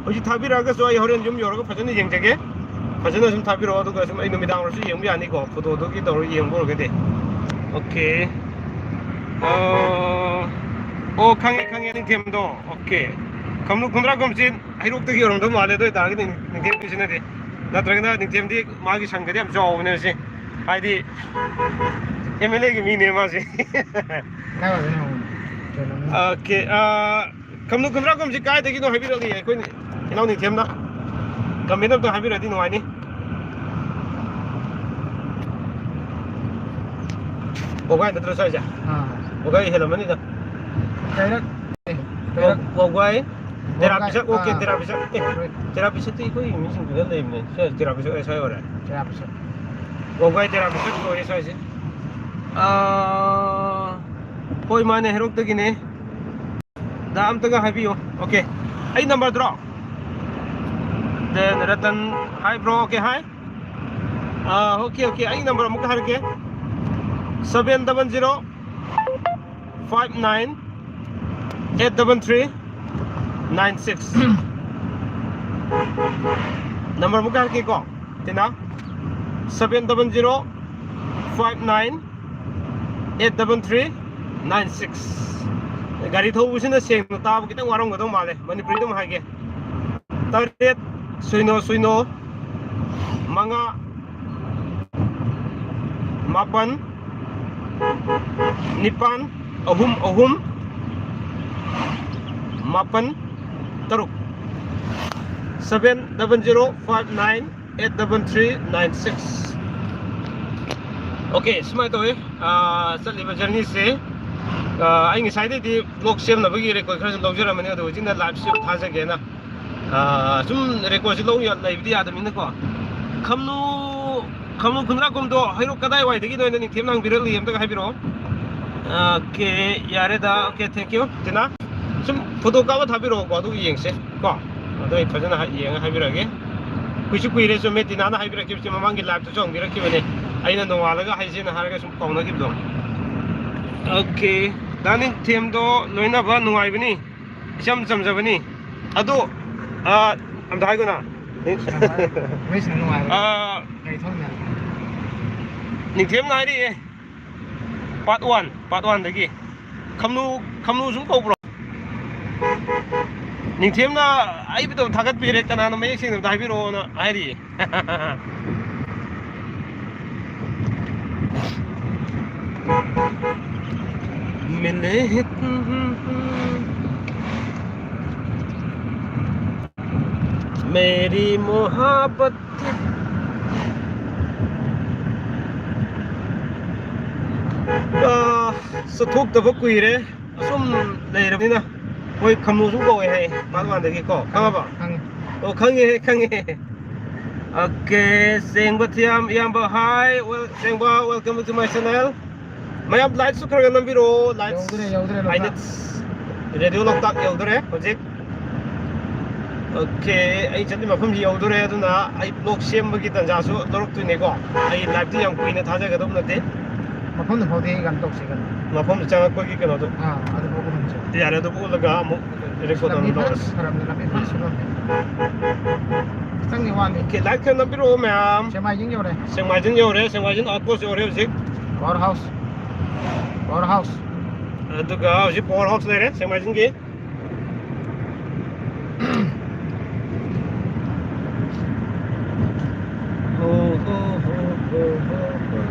ꯍꯧꯖꯤꯛ ꯊꯥꯕꯤꯔꯛꯑꯒꯁꯨ ꯑꯩ ꯍꯣꯔꯦꯟ ꯌꯨꯝ ꯌꯧꯔꯒ ꯐꯖꯅ ꯌꯦꯡꯖꯒꯦ꯫ ꯐꯖꯅ ꯁꯨꯝ ꯊꯥꯕꯤꯔꯛꯑꯣ, ꯑꯗꯨꯒ ꯁꯨꯝ ꯑꯩ ꯅꯨꯃꯤꯗꯥꯡ ꯑꯣꯏꯔꯁꯨ ꯌꯦꯡꯕ ꯌꯥꯅꯤꯀꯣ, ꯐꯣꯇꯣꯗꯨꯒꯤ ꯇꯧꯔꯒ ꯌꯦꯡꯕ ꯑꯣꯏꯔꯒꯗꯤ꯫ ꯑꯣꯀꯦ꯫ ꯑꯥ, ꯑꯣ, ꯈꯪꯉꯦ, ꯈꯪꯉꯦ, ꯅꯤꯡꯊꯦꯝꯗꯣ꯫ ꯑꯣꯀꯦ꯫ ꯈꯝꯂꯨ ꯈꯨꯟꯗ꯭ꯔꯥꯛꯀꯣꯝꯁꯤ ꯍꯩꯔꯣꯛꯇꯒꯤ ꯑꯣꯏꯔꯝꯗꯧ ꯃꯥꯜꯂꯦ, ꯑꯗꯨ ꯑꯣꯏꯇꯥꯔꯒꯗꯤ ꯅꯤꯡꯊꯦꯝꯒꯤꯁꯤꯅꯗꯤ꯫ ꯅꯠꯇ꯭ꯔꯒꯅ ꯅꯤꯡꯊꯦꯝꯗꯤ ꯃꯥꯒꯤ ꯁꯪꯒꯗꯤ ꯌꯥꯝ ꯆꯥꯎꯕꯅꯦ ꯁꯤ꯫ ꯍꯥꯏꯗꯤ ꯑꯦꯝ ꯑꯦꯜ ꯑꯦꯒꯤ ꯃꯤꯅꯦ ꯃꯥꯁꯦ꯫ ꯀꯥꯏ ꯋꯥꯏꯗꯩꯅꯣ ꯍꯪꯉꯨꯅꯦ꯫ ꯑꯣꯀꯦ, ꯑꯥ, ꯈꯝꯂꯨ ꯈꯨꯟꯗ꯭ꯔꯥꯛꯀꯣꯝꯁꯤ ꯀꯥꯏꯗꯒꯤꯅꯣ ꯍꯥꯏꯕꯤꯔꯛꯑꯣ, ꯑꯩꯈꯣꯏ ꯏꯅꯥꯎ ꯅꯤꯡꯊꯦꯝꯅ ꯀꯃꯦꯟ ꯑꯝꯇ ꯍꯥꯏꯕꯤꯔꯛꯑꯗꯤ ꯅꯨꯡꯉꯥꯏꯅꯤ꯫ ꯋꯥꯕꯒꯥꯏ ꯅꯠꯇ꯭ꯔꯣ ꯁ꯭ꯋꯥꯏꯁꯦ? ꯑꯥ꯫ ꯋꯥꯕꯒꯥꯏ ꯍꯦꯜꯂꯝꯃꯅꯤꯗ꯫ ꯀꯩꯔꯛ-, ꯑꯦ, ꯀꯩꯔꯛ-, ꯋꯥꯕꯒꯥꯏ, ꯇꯦꯔꯥ ꯋꯥꯕꯒꯥꯏ, ꯄꯤꯁꯛ, ꯑꯣꯀꯦ, ꯑꯥ꯫ ꯇꯦꯔꯥ ꯄꯤꯁꯛ꯫ ꯑꯦ, ꯍꯣꯏ꯫ ꯇꯦꯔꯥ ꯄꯤꯁꯛꯇꯤ ꯑꯩꯈꯣꯏ ꯃꯤꯁꯤꯡꯗꯨꯗ ꯂꯩꯕꯅꯦ꯫ ꯁ꯭ꯋꯥꯏ ꯇꯦꯔꯥ ꯄꯤꯁꯛ, ꯑꯦ, ꯁ꯭ꯋꯥꯏ ꯑꯣꯏꯔꯦ꯫ ꯇꯦꯔꯥ ꯄꯤꯁꯛ꯫ ꯋꯥꯕꯒꯥꯏ ꯇꯦꯔꯥ ꯄꯤꯁꯛ ꯑꯣꯏꯔꯦ ꯁ꯭ꯋꯥꯏꯁꯦ꯫ ꯑꯥ, ꯍꯣꯏ, ꯃꯥꯅꯦ, ꯍꯩꯔꯣꯛꯇꯒꯤꯅꯦ꯫ ꯗꯥ ꯑꯝꯇꯒ ꯍꯥꯏꯕꯤꯌꯨ꯫ ꯑꯣꯀꯦ꯫ ꯑꯩ ꯅꯝꯕꯔꯗꯨꯔꯣ? Then Ratan, hi bro, okay, hi. ꯑꯥ, ꯑꯣꯀꯦ, ꯑꯣꯀꯦ꯫ ꯑꯩ ꯅꯝꯕꯔ ꯑꯃꯨꯛꯀ ꯍꯥꯏꯔꯛꯀꯦ꯫ Seven double zero five nine eight double three nine six꯫ Number ꯑꯃꯨꯛꯀ ꯍꯥꯏꯔꯛꯀꯦꯀꯣ꯫ ꯇꯤꯅꯥ, seven double zero five nine eight double three nine six꯫ ꯒꯥꯔꯤ ꯊꯧꯕꯁꯤꯅ ꯁꯦꯡꯅ ꯇꯥꯕ ꯈꯤꯇꯪ ꯋꯥꯔꯝꯒꯗꯧ ꯃꯥꯜꯂꯦ, ꯃꯅꯤꯄꯨꯔꯤꯗ ꯑꯃꯨꯛ ꯍꯥꯏꯒꯦ꯫ ꯇꯔꯦꯠ ꯁꯤꯅꯣ ꯁꯤꯅꯣ ꯃꯉꯥ ꯃꯥꯄꯟ ꯅꯤꯄꯥꯟ ꯑꯍꯨꯝ ꯑꯍꯨꯝ ꯃꯥꯄꯟ ꯇꯔꯨꯛ꯫ Seven double zero five nine eight double three nine six꯫ Okay, ꯁꯨꯃꯥꯏꯅ ꯇꯧꯋꯤ꯫ ꯑꯥ, ꯆꯠꯂꯤꯕ ꯖꯔꯅꯤꯁꯦ, ꯑꯥ, ꯑꯩ ꯉꯁꯥꯏꯗꯩꯗꯤ ꯕ꯭ꯂꯣꯒ ꯁꯦꯝꯅꯕꯒꯤ ꯔꯦꯀꯣꯔꯗ ꯈꯔꯁꯨ ꯂꯧꯖꯔꯝꯕꯅꯤ, ꯑꯗꯣ ꯍꯧꯖꯤꯛꯅ ꯂꯥꯏꯚꯁꯦ ꯊꯥꯖꯒꯦꯅ, ꯑꯥ, ꯁꯨꯝ ꯔꯦꯀꯣꯔꯗꯁꯦ ꯂꯧ ꯌꯥ-, ꯂꯩꯕꯗꯤ ꯌꯥꯗꯕꯅꯤꯅꯀꯣ꯫ ꯈꯝꯅꯨ, ꯈꯝꯅꯨ ꯈꯨꯟꯗ꯭ꯔꯥꯛꯀꯣꯝꯗꯣ ꯍꯩꯔꯣꯛ ꯀꯗꯥꯏꯋꯥꯏꯗꯒꯤꯅꯣ ꯍꯥꯏꯅ ꯅꯤꯡꯊꯦꯝꯅ ꯍꯪꯕꯤꯔꯛꯂꯤ, ꯑꯝꯇꯒ ꯍꯥꯏꯕꯤꯔꯛꯑꯣ꯫ ꯑꯣꯀꯦ, ꯌꯥꯔꯦꯗ꯫ Okay, thank you꯫ ꯇꯤꯅꯥ, ꯁꯨꯝ ꯐꯣꯇꯣ ꯀꯥꯞꯄ ꯊꯥꯕꯤꯔꯛꯑꯣꯀꯣ, ꯑꯗꯨꯒ ꯌꯦꯡꯁꯦ ꯀꯣ꯫ ꯑꯗꯣ ꯑꯩ ꯐꯖꯅ ꯍꯥꯏ-, ꯌꯦꯡꯉ ꯍꯥꯏꯕꯤꯔꯛꯑꯒꯦ꯫ ꯀꯨꯏꯁꯨ ꯀꯨꯏꯔꯦ, ꯆꯨꯝꯃꯦ, ꯇꯤꯅꯥꯅ ꯍꯥꯏꯕꯤꯔꯛꯈꯤꯕꯁꯦ, ꯃꯃꯥꯡꯒꯤ live ꯇꯁꯨ ꯍꯪꯕꯤꯔꯛꯈꯤꯕꯅꯦ, ꯑꯩꯅ ꯅꯣꯡꯉꯥꯜꯂꯒ ꯍꯥꯏꯁꯦꯅ ꯍꯥꯏꯔꯒ ꯁꯨꯝ ꯀꯥꯎꯅꯈꯤꯕꯗꯣ꯫ Okay, ꯗꯥ ꯅꯤꯡꯊꯦꯝꯗꯣ ꯂꯣꯏꯅꯕ ꯅꯨꯡꯉꯥꯏꯕꯅꯤ, ꯏꯆꯝ ꯆꯝꯖꯕꯅꯤ꯫ ꯑꯗꯣ, ꯑ, ꯑꯝꯇ ꯍꯥꯏꯈꯣꯅ꯫ ꯃꯤꯁꯤꯡ ꯅꯨꯡꯉꯥꯏꯕ꯫ ꯑ, ꯀꯩ ꯊꯣꯛꯅ? ꯅꯤꯡꯊꯦꯝꯅ ꯍꯥꯏꯔꯤꯌꯦ, part one, part one ꯗꯒꯤ꯫ ꯈꯝꯅꯨ, ꯈꯝꯅꯨ ꯁꯨꯝ ꯀꯧꯕ꯭ꯔꯣ? ꯅꯤꯡꯊꯦꯝꯅ ꯑꯩꯕꯨꯗ ꯊꯥꯒꯠꯄꯤꯔꯦ, ꯀꯅꯥꯅꯣ ꯃꯌꯦꯛ ꯁꯦꯡꯗꯕꯗ ꯍꯥꯏꯕꯤꯔꯛꯑꯣꯅ ꯍꯥꯏꯔꯤꯌꯦ꯫ मिले हैं तुम, मेरी मोहब्बत। ꯑꯥ, ꯆꯠꯊꯣꯛꯇꯕ ꯀꯨꯏꯔꯦ꯫ ꯑꯁꯨꯝ ꯂꯩꯔꯕꯅꯤꯅ꯫ ꯍꯣꯏ, ꯈꯝꯅꯨꯁꯨ ꯀꯧꯋꯦ ꯍꯥꯏ, part one ꯗꯒꯤꯀꯣ꯫ ꯈꯪꯉꯕ? ꯈꯪꯉꯦ꯫ ꯑꯣ, ꯈꯪꯉꯦ, ꯈꯪꯉꯦ꯫ Okay, ꯆꯦꯡꯕ ꯊꯤꯌꯥꯝ ꯏꯌꯥꯝꯕ, hi, well, ꯆꯦꯡꯕ, welcome to my channel꯫ ꯃꯌꯥꯝ like ꯁꯨ ꯈꯔ ꯈꯔ ꯅꯝꯕꯤꯔꯣ, like꯫ ꯌꯧꯗ꯭ꯔꯦ, ꯌꯧꯗ꯭ꯔꯦ, ꯂꯣꯛꯇꯥꯛ꯫ ꯑꯩꯅ Radio ꯂꯣꯛꯇꯥꯛ ꯌꯧꯗꯣꯔꯦ ꯍꯧꯖꯤꯛ꯫ Okay, ꯑꯩ ꯆꯠꯂꯤ ꯃꯐꯝꯁꯤ ꯌꯧꯗꯣꯔꯦ, ꯑꯗꯨꯅ ꯑꯩ vlog ꯁꯦꯝꯕꯒꯤ ꯇꯥꯟꯖꯥꯁꯨ ꯂꯧꯔꯛꯇꯣꯏꯅꯦꯀꯣ꯫ ꯑꯩ live ꯇꯤ ꯌꯥꯝ ꯀꯨꯏꯅ ꯊꯥꯖꯒꯗꯧꯕ ꯅꯠꯇꯦ꯫ ꯃꯐꯝꯗꯨ ꯐꯥꯎꯗꯤ ꯀꯩꯅꯣ ꯇꯧꯁꯤ ꯀꯩꯅꯣ꯫ ꯃꯐꯝꯗꯨ ꯆꯪꯉꯛꯄꯒꯤ ꯀꯩꯅꯣꯗꯣ꯫ ꯑꯥ, ꯑꯗꯨ ꯐꯥꯎ ꯎꯍꯟꯁꯤ꯫ ꯌꯥꯔꯦ, ꯑꯗꯨ ꯎꯠꯂꯒ ꯑꯃꯨꯛ record ꯂꯝꯕꯤ ꯑꯃꯨꯛ ꯐꯔ-, ꯇꯧꯔꯁꯤ꯫ ꯐꯔꯕꯅꯤ, ꯂꯝꯕꯤ ꯐꯔ ꯁꯦꯝꯃꯝꯅꯤ꯫ ꯈꯤꯇꯪꯗꯤ ꯋꯥꯠꯂꯤ꯫ Okay, like ꯈꯔ ꯅꯝꯕꯤꯔꯛꯑꯣ ꯃꯌꯥꯝ꯫ ꯁꯦꯡꯃꯥꯏꯖꯤꯡ ꯌꯧꯔꯦ꯫ ꯁꯦꯡꯃꯥꯏꯖꯤꯡ ꯌꯧꯔꯦ, ꯁꯦꯡꯃꯥꯏꯖꯤꯡ outpost ꯌꯧꯔꯦ ꯍꯧꯖꯤꯛ꯫ Power house꯫ Power house꯫ ꯑꯗꯨꯒ ꯍꯧꯖꯤꯛ power house ꯂꯩꯔꯦ ꯁꯦꯡꯃꯥꯏꯖꯤꯡꯒꯤ꯫ ꯑꯣ ꯍꯣ ꯍꯣ ꯍꯣ ꯍꯣ ꯍꯣ꯫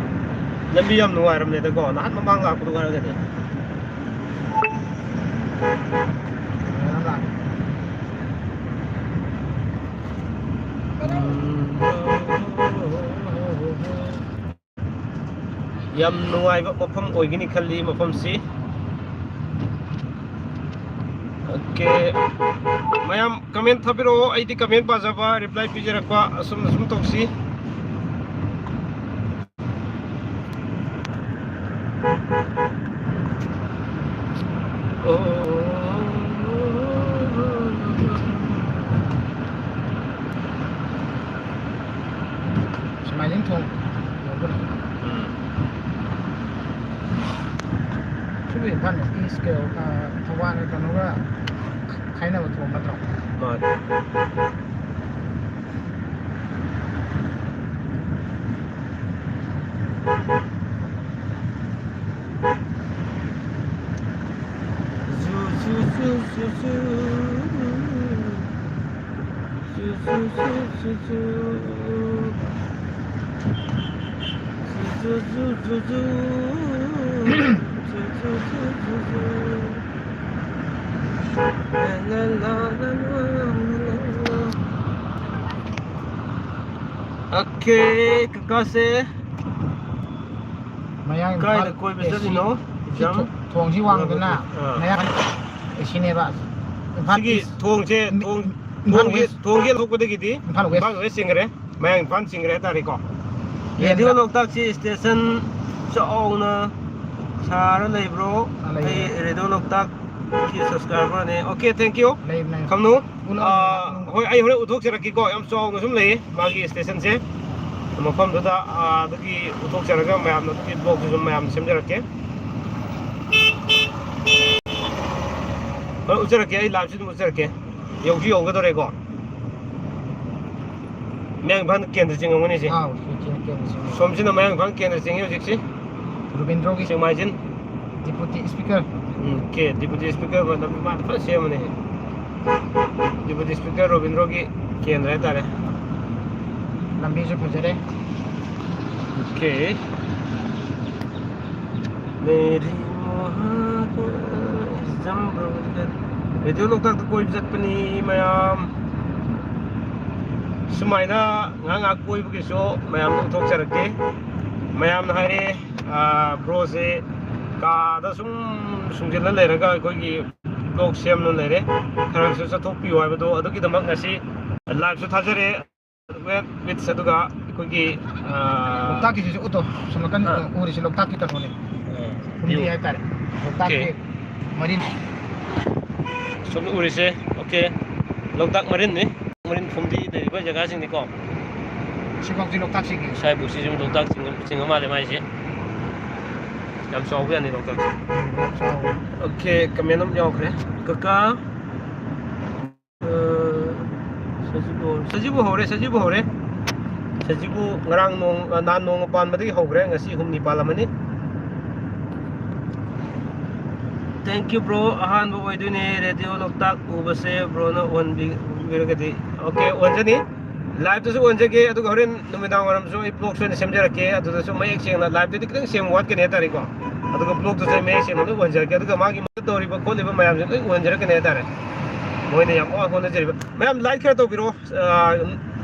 ꯂꯝꯕꯤ ꯌꯥꯝ ꯅꯨꯡꯉꯥꯏꯔꯝꯅꯦꯗꯀꯣ, ꯅꯍꯥꯟ ꯃꯃꯥꯡ ꯂꯥꯛꯄꯗꯨꯒ ꯍꯥꯏꯔꯒꯗꯤ꯫ ꯌꯥꯝ ꯅꯨꯡꯉꯥꯏꯕ ꯃꯐꯝ ꯑꯣꯏꯒꯅꯤ ꯈꯜꯂꯤ ꯃꯐꯝꯁꯤ꯫ Okay, ꯃꯌꯥꯝ comment ꯊꯥꯕꯤꯔꯛꯑꯣ, ꯑꯩꯗꯤ comment ꯄꯥꯖꯕ, reply ꯄꯤꯖꯔꯛꯄ, ꯑꯁꯨꯝꯅ ꯁꯨꯝ ꯇꯧꯁꯤ꯫ ꯃꯥꯏꯖꯤꯡ ꯊꯣꯡ ꯌꯧꯗꯣꯔꯦ꯫ ꯎꯝ꯫ ꯁꯤꯕꯨ ꯏꯝꯐꯥꯜ ꯏꯁꯀ, ꯑ, ꯊꯧꯕꯥꯜꯒ ꯀꯩꯅꯣꯒ ꯈꯥꯏꯅꯕ ꯊꯣꯡ ꯅꯠꯇ꯭ꯔꯣ? ꯃꯥꯅꯦ꯫ Zoo, zoo, zoo, zoo, zoo. Zoo, zoo, zoo, zoo, zoo. Zoo, zoo, zoo, zoo, zoo. Zoo, zoo, zoo, zoo, zoo. ꯂꯥ, ꯂꯥ, ꯂꯥ꯫ ꯑꯣꯀꯦ, ꯀꯀꯥꯁꯦ꯫ ꯃꯌꯥꯡ ꯀꯥꯏꯗ ꯏꯝꯐꯥꯜ ꯀꯣꯏꯕ ꯑꯦ ꯁꯤ ꯆꯠꯂꯤꯅꯣ? ꯁꯤ ꯑꯦꯛꯖꯥꯝ ꯊꯣ-, ꯊꯣꯡꯁꯤ ꯋꯥꯡꯗꯅ ꯑꯥ꯫ ꯃꯌꯥꯡ ꯑꯦ ꯁꯤꯅꯦꯕ꯫ ꯏꯝꯐꯥꯜ ꯁꯤꯒꯤ ꯏꯁ, ꯊꯣꯡꯁꯦ, ꯏꯝ-, ꯊꯣꯡ, ꯏꯝꯐꯥꯜ ꯊꯣꯡꯁꯦ, ꯋꯦꯁ꯫ ꯊꯣꯡꯁꯦ ꯊꯣꯛꯄꯗꯒꯤꯗꯤ ꯏꯝꯐꯥꯜ ꯋꯦꯁ꯫ ꯏꯝꯐꯥꯜ ꯋꯦꯁ ꯆꯤꯡꯈ꯭ꯔꯦ, ꯃꯌꯥꯡ ꯏꯝꯐꯥꯜ ꯆꯤꯡꯈ꯭ꯔꯦ ꯍꯥꯏꯇꯥꯔꯦꯀꯣ꯫ ꯀꯦꯟꯗ꯭ꯔ꯫ ꯔꯦꯗꯤꯑꯣ ꯂꯣꯛꯇꯥꯛꯁꯤ ꯁ꯭ꯇꯦꯁꯟ ꯆꯥꯎꯅ ꯁꯥꯔ ꯂꯩꯕ꯭ꯔꯣ? ꯑꯥ, ꯂꯩꯌꯦ꯫ ꯑꯩ ꯔꯦꯗꯤꯑꯣ ꯂꯣꯛꯇꯥꯛꯀꯤ ꯁꯕꯁꯀ꯭ꯔꯥꯏꯕꯔꯅꯦ꯫ Okay, thank you꯫ ꯂꯩꯕꯅꯦ꯫ ꯊꯝꯅꯨ꯫ ꯎꯠꯂꯛꯑꯣ꯫ ꯑꯥ, ꯍꯣꯏ, ꯑꯩ ꯍꯣꯔꯦꯟ ꯎꯠꯊꯣꯛꯆꯔꯛꯀꯦꯀꯣ꯫ ꯌꯥꯝ ꯆꯥꯎꯅ ꯁꯨꯝ ꯂꯩꯌꯦ ꯃꯥꯒꯤ ꯁ꯭ꯇꯦꯁꯟꯁꯦ꯫ ꯃꯐꯝꯗꯨꯗ, ꯑꯥ, ꯑꯗꯨꯒꯤ ꯎꯠꯊꯣꯛꯆꯔꯒ ꯃꯌꯥꯝꯅ ꯑꯗꯨꯒꯤ ꯕ꯭ꯂꯣꯛꯁꯨ ꯁꯨꯝ ꯃꯌꯥꯝ ꯁꯦꯝꯖꯔꯛꯀꯦ꯫ ꯍꯣꯏ, ꯎꯠꯆꯔꯛꯀꯦ, ꯑꯩ ꯂꯥꯏꯚꯁꯨ ꯑꯗꯨꯝ ꯎꯠꯆꯔꯛꯀꯦ꯫ ꯌꯧꯁꯨ ꯌꯧꯒꯗꯧꯔꯦꯀꯣ꯫ ꯃꯌꯥꯡ ꯏꯝꯐꯥꯜ ꯀꯦꯟꯗ꯭ꯔ ꯆꯤꯡꯉꯝꯒꯅꯤ ꯁꯤ꯫ ꯑꯥ, ꯁꯤ ꯆꯤꯡ ꯀꯦꯟꯗ꯭ꯔ ꯆꯤꯡꯉꯦ꯫ ꯁꯣꯝꯁꯤꯅ ꯃꯌꯥꯡ ꯏꯝꯐꯥꯜ ꯀꯦꯟꯗ꯭ꯔ ꯆꯤꯡꯉꯤ ꯍꯧꯖꯤꯛꯁꯤ꯫ ꯔꯨꯕꯤꯟꯗ꯭ꯔꯣꯒꯤ ꯆꯤꯡꯃꯥꯏꯖꯤꯟ꯫ Deputy speaker. Um, K, deputy speaker ꯑꯣꯏꯅ ꯃꯥꯅ ꯐꯖꯅ ꯁꯦꯝꯕꯅꯦ꯫ ꯗꯤꯄꯨꯇꯤ ꯏꯁꯄꯤꯀꯔ ꯔꯣꯕꯤꯟꯗ꯭ꯔꯣꯒꯤ ꯀꯦꯟꯗ꯭ꯔ ꯍꯥꯏꯇꯥꯔꯦ꯫ ꯂꯝꯕꯤꯁꯨ ꯐꯖꯔꯦ꯫ ꯑꯣꯀꯦ꯫ ꯃꯦꯔꯤ ꯃꯣꯍꯥ ꯖꯝꯕꯣ ꯔꯦꯗꯤꯑꯣ ꯂꯣꯛꯇꯥꯛꯇ ꯀꯣꯏꯕ ꯆꯠꯄꯅꯤ ꯃꯌꯥꯝ꯫ ꯁꯨꯃꯥꯏꯅ ꯉꯥꯏꯍꯥꯛ ꯉꯥꯏꯍꯥꯛ ꯀꯣꯏꯕꯒꯤꯁꯨ ꯃꯌꯥꯝꯗ ꯄꯨꯊꯣꯛꯆꯔꯛꯀꯦ꯫ ꯃꯌꯥꯝꯅ ꯍꯥꯏꯔꯦ, ꯑꯥ, ꯕ꯭ꯔꯣꯁꯦ ꯀꯥꯗ ꯁꯨꯝ ꯁꯨꯡꯖꯤꯜꯂ ꯂꯩꯔꯒ ꯑꯩꯈꯣꯏꯒꯤ ꯕ꯭ꯂꯣꯛ ꯁꯦꯝꯅ ꯂꯩꯔꯦ, ꯈꯔ ꯈꯔꯁꯨ ꯆꯠꯊꯣꯛꯄꯤꯌꯨ ꯍꯥꯏꯕꯗꯣ꯫ ꯑꯗꯨꯒꯤꯗꯃꯛ ꯉꯁꯤ ꯂꯥꯏꯚꯁꯨ ꯊꯥꯖꯔꯦ꯫ ꯋꯦꯠ ꯋꯤꯠꯁ ꯑꯗꯨꯒ ꯑꯩꯈꯣꯏꯒꯤ, ꯑꯥ, ꯂꯣꯛꯇꯥꯛꯀꯤꯁꯤꯁꯨ ꯎꯠꯇꯣ꯫ ꯁꯣꯝ ꯅꯥꯀꯟ ꯑꯥ꯫ ꯎꯔꯤꯁꯤ ꯂꯣꯛꯇꯥꯛꯀꯤ ꯀꯩꯅꯣꯅꯦ꯫ ꯑꯥ, ꯐꯨꯝꯗꯤ ꯚ꯭ꯌꯨ꯫ ꯍꯥꯏꯇꯥꯔꯦ꯫ ꯂꯣꯛꯇꯥꯛꯀꯤ ꯑꯣꯀꯦ꯫ ꯃꯔꯤꯟ꯫ ꯁꯣꯝꯗ ꯎꯔꯤꯁꯦ, ꯑꯣꯀꯦ, ꯂꯣꯛꯇꯥꯛ ꯃꯔꯤꯟꯅꯤ꯫ ꯃꯔꯤꯟ ꯐꯨꯝꯗꯤ ꯂꯩꯔꯤꯕ ꯖꯒꯥꯁꯤꯡꯅꯤꯀꯣ꯫ ꯁꯤꯐꯥꯎꯁꯤ ꯂꯣꯛꯇꯥꯛꯁꯤꯒꯤ꯫ ꯁ꯭ꯋꯥꯏꯕꯨꯛꯁꯤꯁꯨ ꯂꯣꯛꯇꯥꯛ ꯆꯤꯡꯉ-, ꯆꯤꯡꯉ ꯃꯥꯜꯂꯦ ꯃꯥꯏꯁꯦ꯫ ꯌꯥꯝ ꯆꯥꯎꯕ ꯌꯥꯅꯤ ꯂꯣꯛꯇꯥꯛꯁꯦ꯫ ꯎꯝ, ꯌꯥꯝ ꯆꯥꯎꯋꯦ꯫ ꯑꯣꯀꯦ, comment ꯑꯃ ꯌꯥꯎꯈ꯭ꯔꯦ꯫ ꯀꯀꯥ, ꯑ, ꯁꯖꯤꯕꯨ, ꯁꯖꯤꯕꯨ ꯍꯧꯔꯦ, ꯁꯖꯤꯕꯨ ꯍꯧꯔꯦ꯫ ꯁꯖꯤꯕꯨ ꯉꯔꯥꯡ ꯅꯣꯡ, ꯑ, ꯅꯍꯥꯟ ꯅꯣꯡꯃ ꯄꯥꯟꯕꯗꯒꯤ ꯍꯧꯈ꯭ꯔꯦ, ꯉꯁꯤ ꯍꯨꯝꯅꯤ ꯄꯥꯜꯂꯝꯃꯅꯤ꯫ Thank you, bro. ꯑꯍꯥꯟꯕ ꯑꯣꯏꯗꯣꯏꯅꯦ ꯔꯦꯗꯤꯑꯣ ꯂꯣꯛꯇꯥꯛ ꯎꯕꯁꯦ, ꯕ꯭ꯔꯣꯅ ꯑꯣꯟꯕꯤ-, ꯎꯕꯤꯔꯒꯗꯤ꯫ ꯑꯣꯀꯦ, ꯑꯣꯟꯖꯅꯤ꯫ Live-ꯇꯁꯨ ꯑꯣꯟꯖꯒꯦ, ꯑꯗꯨꯒ ꯍꯣꯔꯦꯟ ꯅꯨꯃꯤꯗꯥꯡ ꯋꯥꯏꯔꯝꯁꯨ ꯑꯩ vlog-ꯁꯨ ꯑꯣꯏꯅ ꯁꯦꯝꯖꯔꯛꯀꯦ꯫ ꯑꯗꯨꯗꯁꯨ ꯃꯌꯦꯛ ꯁꯦꯡꯅ, live-ꯇꯗꯤ ꯈꯤꯇꯪ ꯁꯦꯝꯕ ꯋꯥꯠꯀꯅꯤ ꯍꯥꯏꯇꯥꯔꯦꯀꯣ꯫ ꯑꯗꯨꯒ vlog-ꯇꯨꯁꯨ ꯑꯩ ꯃꯌꯦꯛ ꯁꯦꯡꯅ ꯂꯣꯏ ꯑꯣꯟꯖꯔꯛꯀꯦ꯫ ꯑꯗꯨꯒ ꯃꯥꯒꯤ ꯃꯊꯛꯇ ꯇꯧꯔꯤꯕ ꯈꯣꯠꯂꯤꯕ ꯃꯌꯥꯝꯁꯦ ꯂꯣꯏ ꯑꯣꯟꯖꯔꯛꯀꯅꯤ ꯍꯥꯏꯇꯥꯔꯦ꯫ ꯃꯣꯏꯅ ꯌꯥꯝ ꯋꯥꯅ ꯍꯣꯠꯅꯖꯔꯤꯕ꯫ ꯃꯌꯥꯝ like ꯈꯔ ꯇꯧꯕꯤꯔꯣ꯫ ꯑ,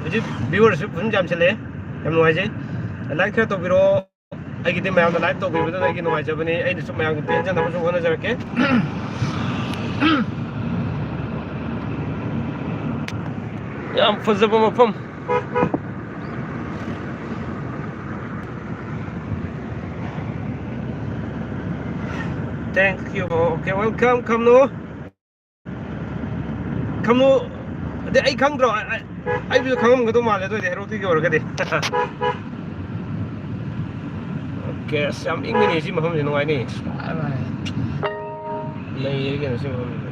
ꯍꯧꯖꯤꯛ viewer-ꯁꯨ ꯐꯖꯅ ꯌꯥꯝꯁꯤꯜꯂꯛꯑꯦ꯫ ꯌꯥꯝ ꯅꯨꯡꯉꯥꯏꯖꯩ꯫ Like ꯈꯔ ꯇꯧꯕꯤꯔꯣ꯫ ꯑꯩꯒꯤꯗꯤ ꯃꯌꯥꯝꯅ like ꯇꯧꯕꯤꯕꯗꯨꯅ ꯑꯩꯒꯤ ꯅꯨꯡꯉꯥꯏꯖꯕꯅꯤ꯫ ꯑꯩꯅꯁꯨ ꯃꯌꯥꯝꯒꯤ ꯄꯦꯟꯖꯅꯕꯁꯨ ꯍꯣꯠꯅꯖꯔꯛꯀꯦ꯫ ꯌꯥꯝ ꯐꯖꯕ ꯃꯐꯝ꯫ Thank you. Okay, welcome. ꯈꯝꯅꯨ꯫ ꯈꯝꯅꯨ꯫ ꯑꯗꯩ ꯑꯩ ꯈꯪꯗ꯭ꯔꯣ? ꯑꯩ, ꯑꯩ, ꯑꯩꯕꯨꯁꯨ ꯈꯪꯉꯝꯒꯗꯧ ꯃꯥꯜꯂꯦ, ꯑꯗꯨ ꯑꯣꯏꯗꯤ ꯍꯦꯔꯣꯇꯤꯒꯤ ꯑꯣꯏꯔꯒꯗꯤ꯫ ꯑꯣꯀꯦ, ꯑꯁ, ꯌꯥꯝ ꯏꯪꯉꯤꯅꯦ ꯁꯤ ꯃꯐꯝꯁꯦ, ꯅꯨꯡꯉꯥꯏꯅꯤ꯫ ꯅꯩꯔꯦ ꯀꯩꯅꯣ ꯁꯤ ꯃꯐꯝꯁꯦ꯫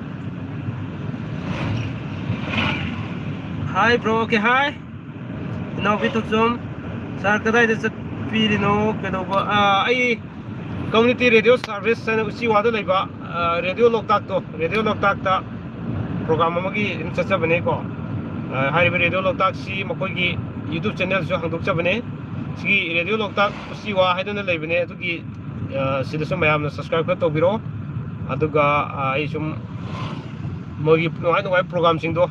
Hi, bro. Okay, hi. ꯏꯅꯥꯎꯕꯤ ꯊꯣꯛꯆꯣꯝ, sir, ꯀꯗꯥꯏꯗ ꯆꯠꯄꯤꯔꯤꯅꯣ? ꯀꯩꯗꯧꯕ? ꯑꯥ, ꯑꯩ community radio service ꯍꯥꯏꯅ ꯎꯆꯤꯋꯥꯗ ꯂꯩꯕ, ꯑꯥ, ꯔꯦꯗꯤꯑꯣ ꯂꯣꯛꯇꯥꯛꯇꯣ, ꯔꯦꯗꯤꯑꯣ ꯂꯣꯛꯇꯥꯛꯇ program ꯑꯃꯒꯤ ꯑꯗꯨꯝ ꯆꯠꯆꯕꯅꯦꯀꯣ꯫ ꯑꯥ, ꯍꯥꯏꯔꯤꯕ ꯔꯦꯗꯤꯑꯣ ꯂꯣꯛꯇꯥꯛꯁꯤ ꯃꯈꯣꯏꯒꯤ YouTube channel-ꯁꯨ ꯍꯥꯡꯗꯣꯛꯆꯕꯅꯦ꯫ ꯁꯤꯒꯤ ꯔꯦꯗꯤꯑꯣ ꯂꯣꯛꯇꯥꯛ ꯎꯆꯤꯋꯥ ꯍꯥꯏꯗꯅ ꯂꯩꯕꯅꯦ, ꯑꯗꯨꯒꯤ, ꯑꯥ, ꯁꯤꯗꯁꯨ ꯃꯌꯥꯝꯅ subscribe ꯈꯔ ꯇꯧꯕꯤꯔꯣ꯫ ꯑꯗꯨꯒ, ꯑꯥ, ꯑꯩ ꯁꯨꯝ ꯃꯣꯏꯒꯤ ꯅꯨꯡꯉꯥꯏ ꯅꯨꯡꯉꯥꯏꯕ program-ꯁꯤꯡꯗꯣ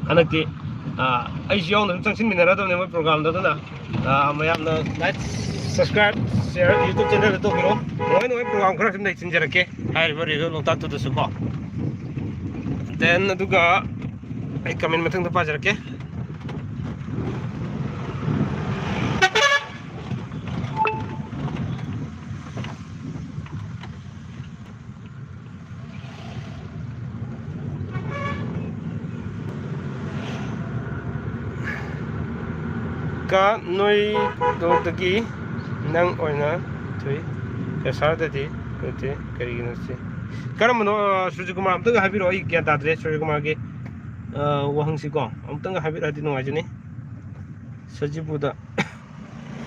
ꯍꯟꯗꯛꯇꯤ, ꯑꯥ, ꯑꯩꯁꯨ ꯌꯥꯎꯅ ꯑꯗꯨꯝ ꯆꯪꯁꯤꯟꯃꯤꯟꯅꯔꯗꯕꯅꯦ ꯃꯣꯏ program-ꯗꯣ꯫ ꯑꯗꯨꯅ, ꯑꯥ, ꯃꯌꯥꯝꯅ like, subscribe, share, YouTube channel-ꯗ ꯇꯧꯕꯤꯔꯣ꯫ ꯅꯨꯡꯉꯥꯏ ꯅꯨꯡꯉꯥꯏꯕ program ꯈꯔ ꯑꯗꯨꯝ ꯂꯩꯁꯤꯟꯖꯔꯛꯀꯦ ꯍꯥꯏꯔꯤꯕ ꯔꯦꯗꯤꯑꯣ ꯂꯣꯛꯇꯥꯛꯇꯨꯗꯁꯨ ꯀꯣ꯫ Then ꯑꯗꯨꯒ ꯑꯩ comment ꯃꯊꯪꯗ ꯄꯥꯖꯔꯛꯀꯦ꯫ ꯀ ꯅꯣꯏꯗꯣꯗꯒꯤ ꯅꯪ ꯑꯣꯏꯅ ꯊꯨꯏ꯫ ꯀꯁꯥꯔꯗꯗꯤ ꯅꯠꯇꯦ, ꯀꯔꯤꯒꯤꯅꯣ ꯁꯤ? ꯀꯔꯝꯕꯅꯣ, ꯑ, ꯁꯨꯔꯖꯀꯨꯃꯥꯔ? ꯑꯝꯇꯒ ꯍꯥꯏꯕꯤꯔꯛꯑꯣ, ꯑꯩ ꯒ꯭ꯌꯥꯟ ꯇꯥꯗ꯭ꯔꯦ ꯁꯨꯔꯖꯀꯨꯃꯥꯔꯒꯤ, ꯑ, ꯋꯥꯍꯪꯁꯤꯀꯣ꯫ ꯑꯃꯨꯛꯇꯪꯒ ꯍꯥꯏꯕꯤꯔꯛꯑꯗꯤ ꯅꯨꯡꯉꯥꯏꯖꯅꯤ꯫ ꯁꯖꯤꯕꯨꯗ꯫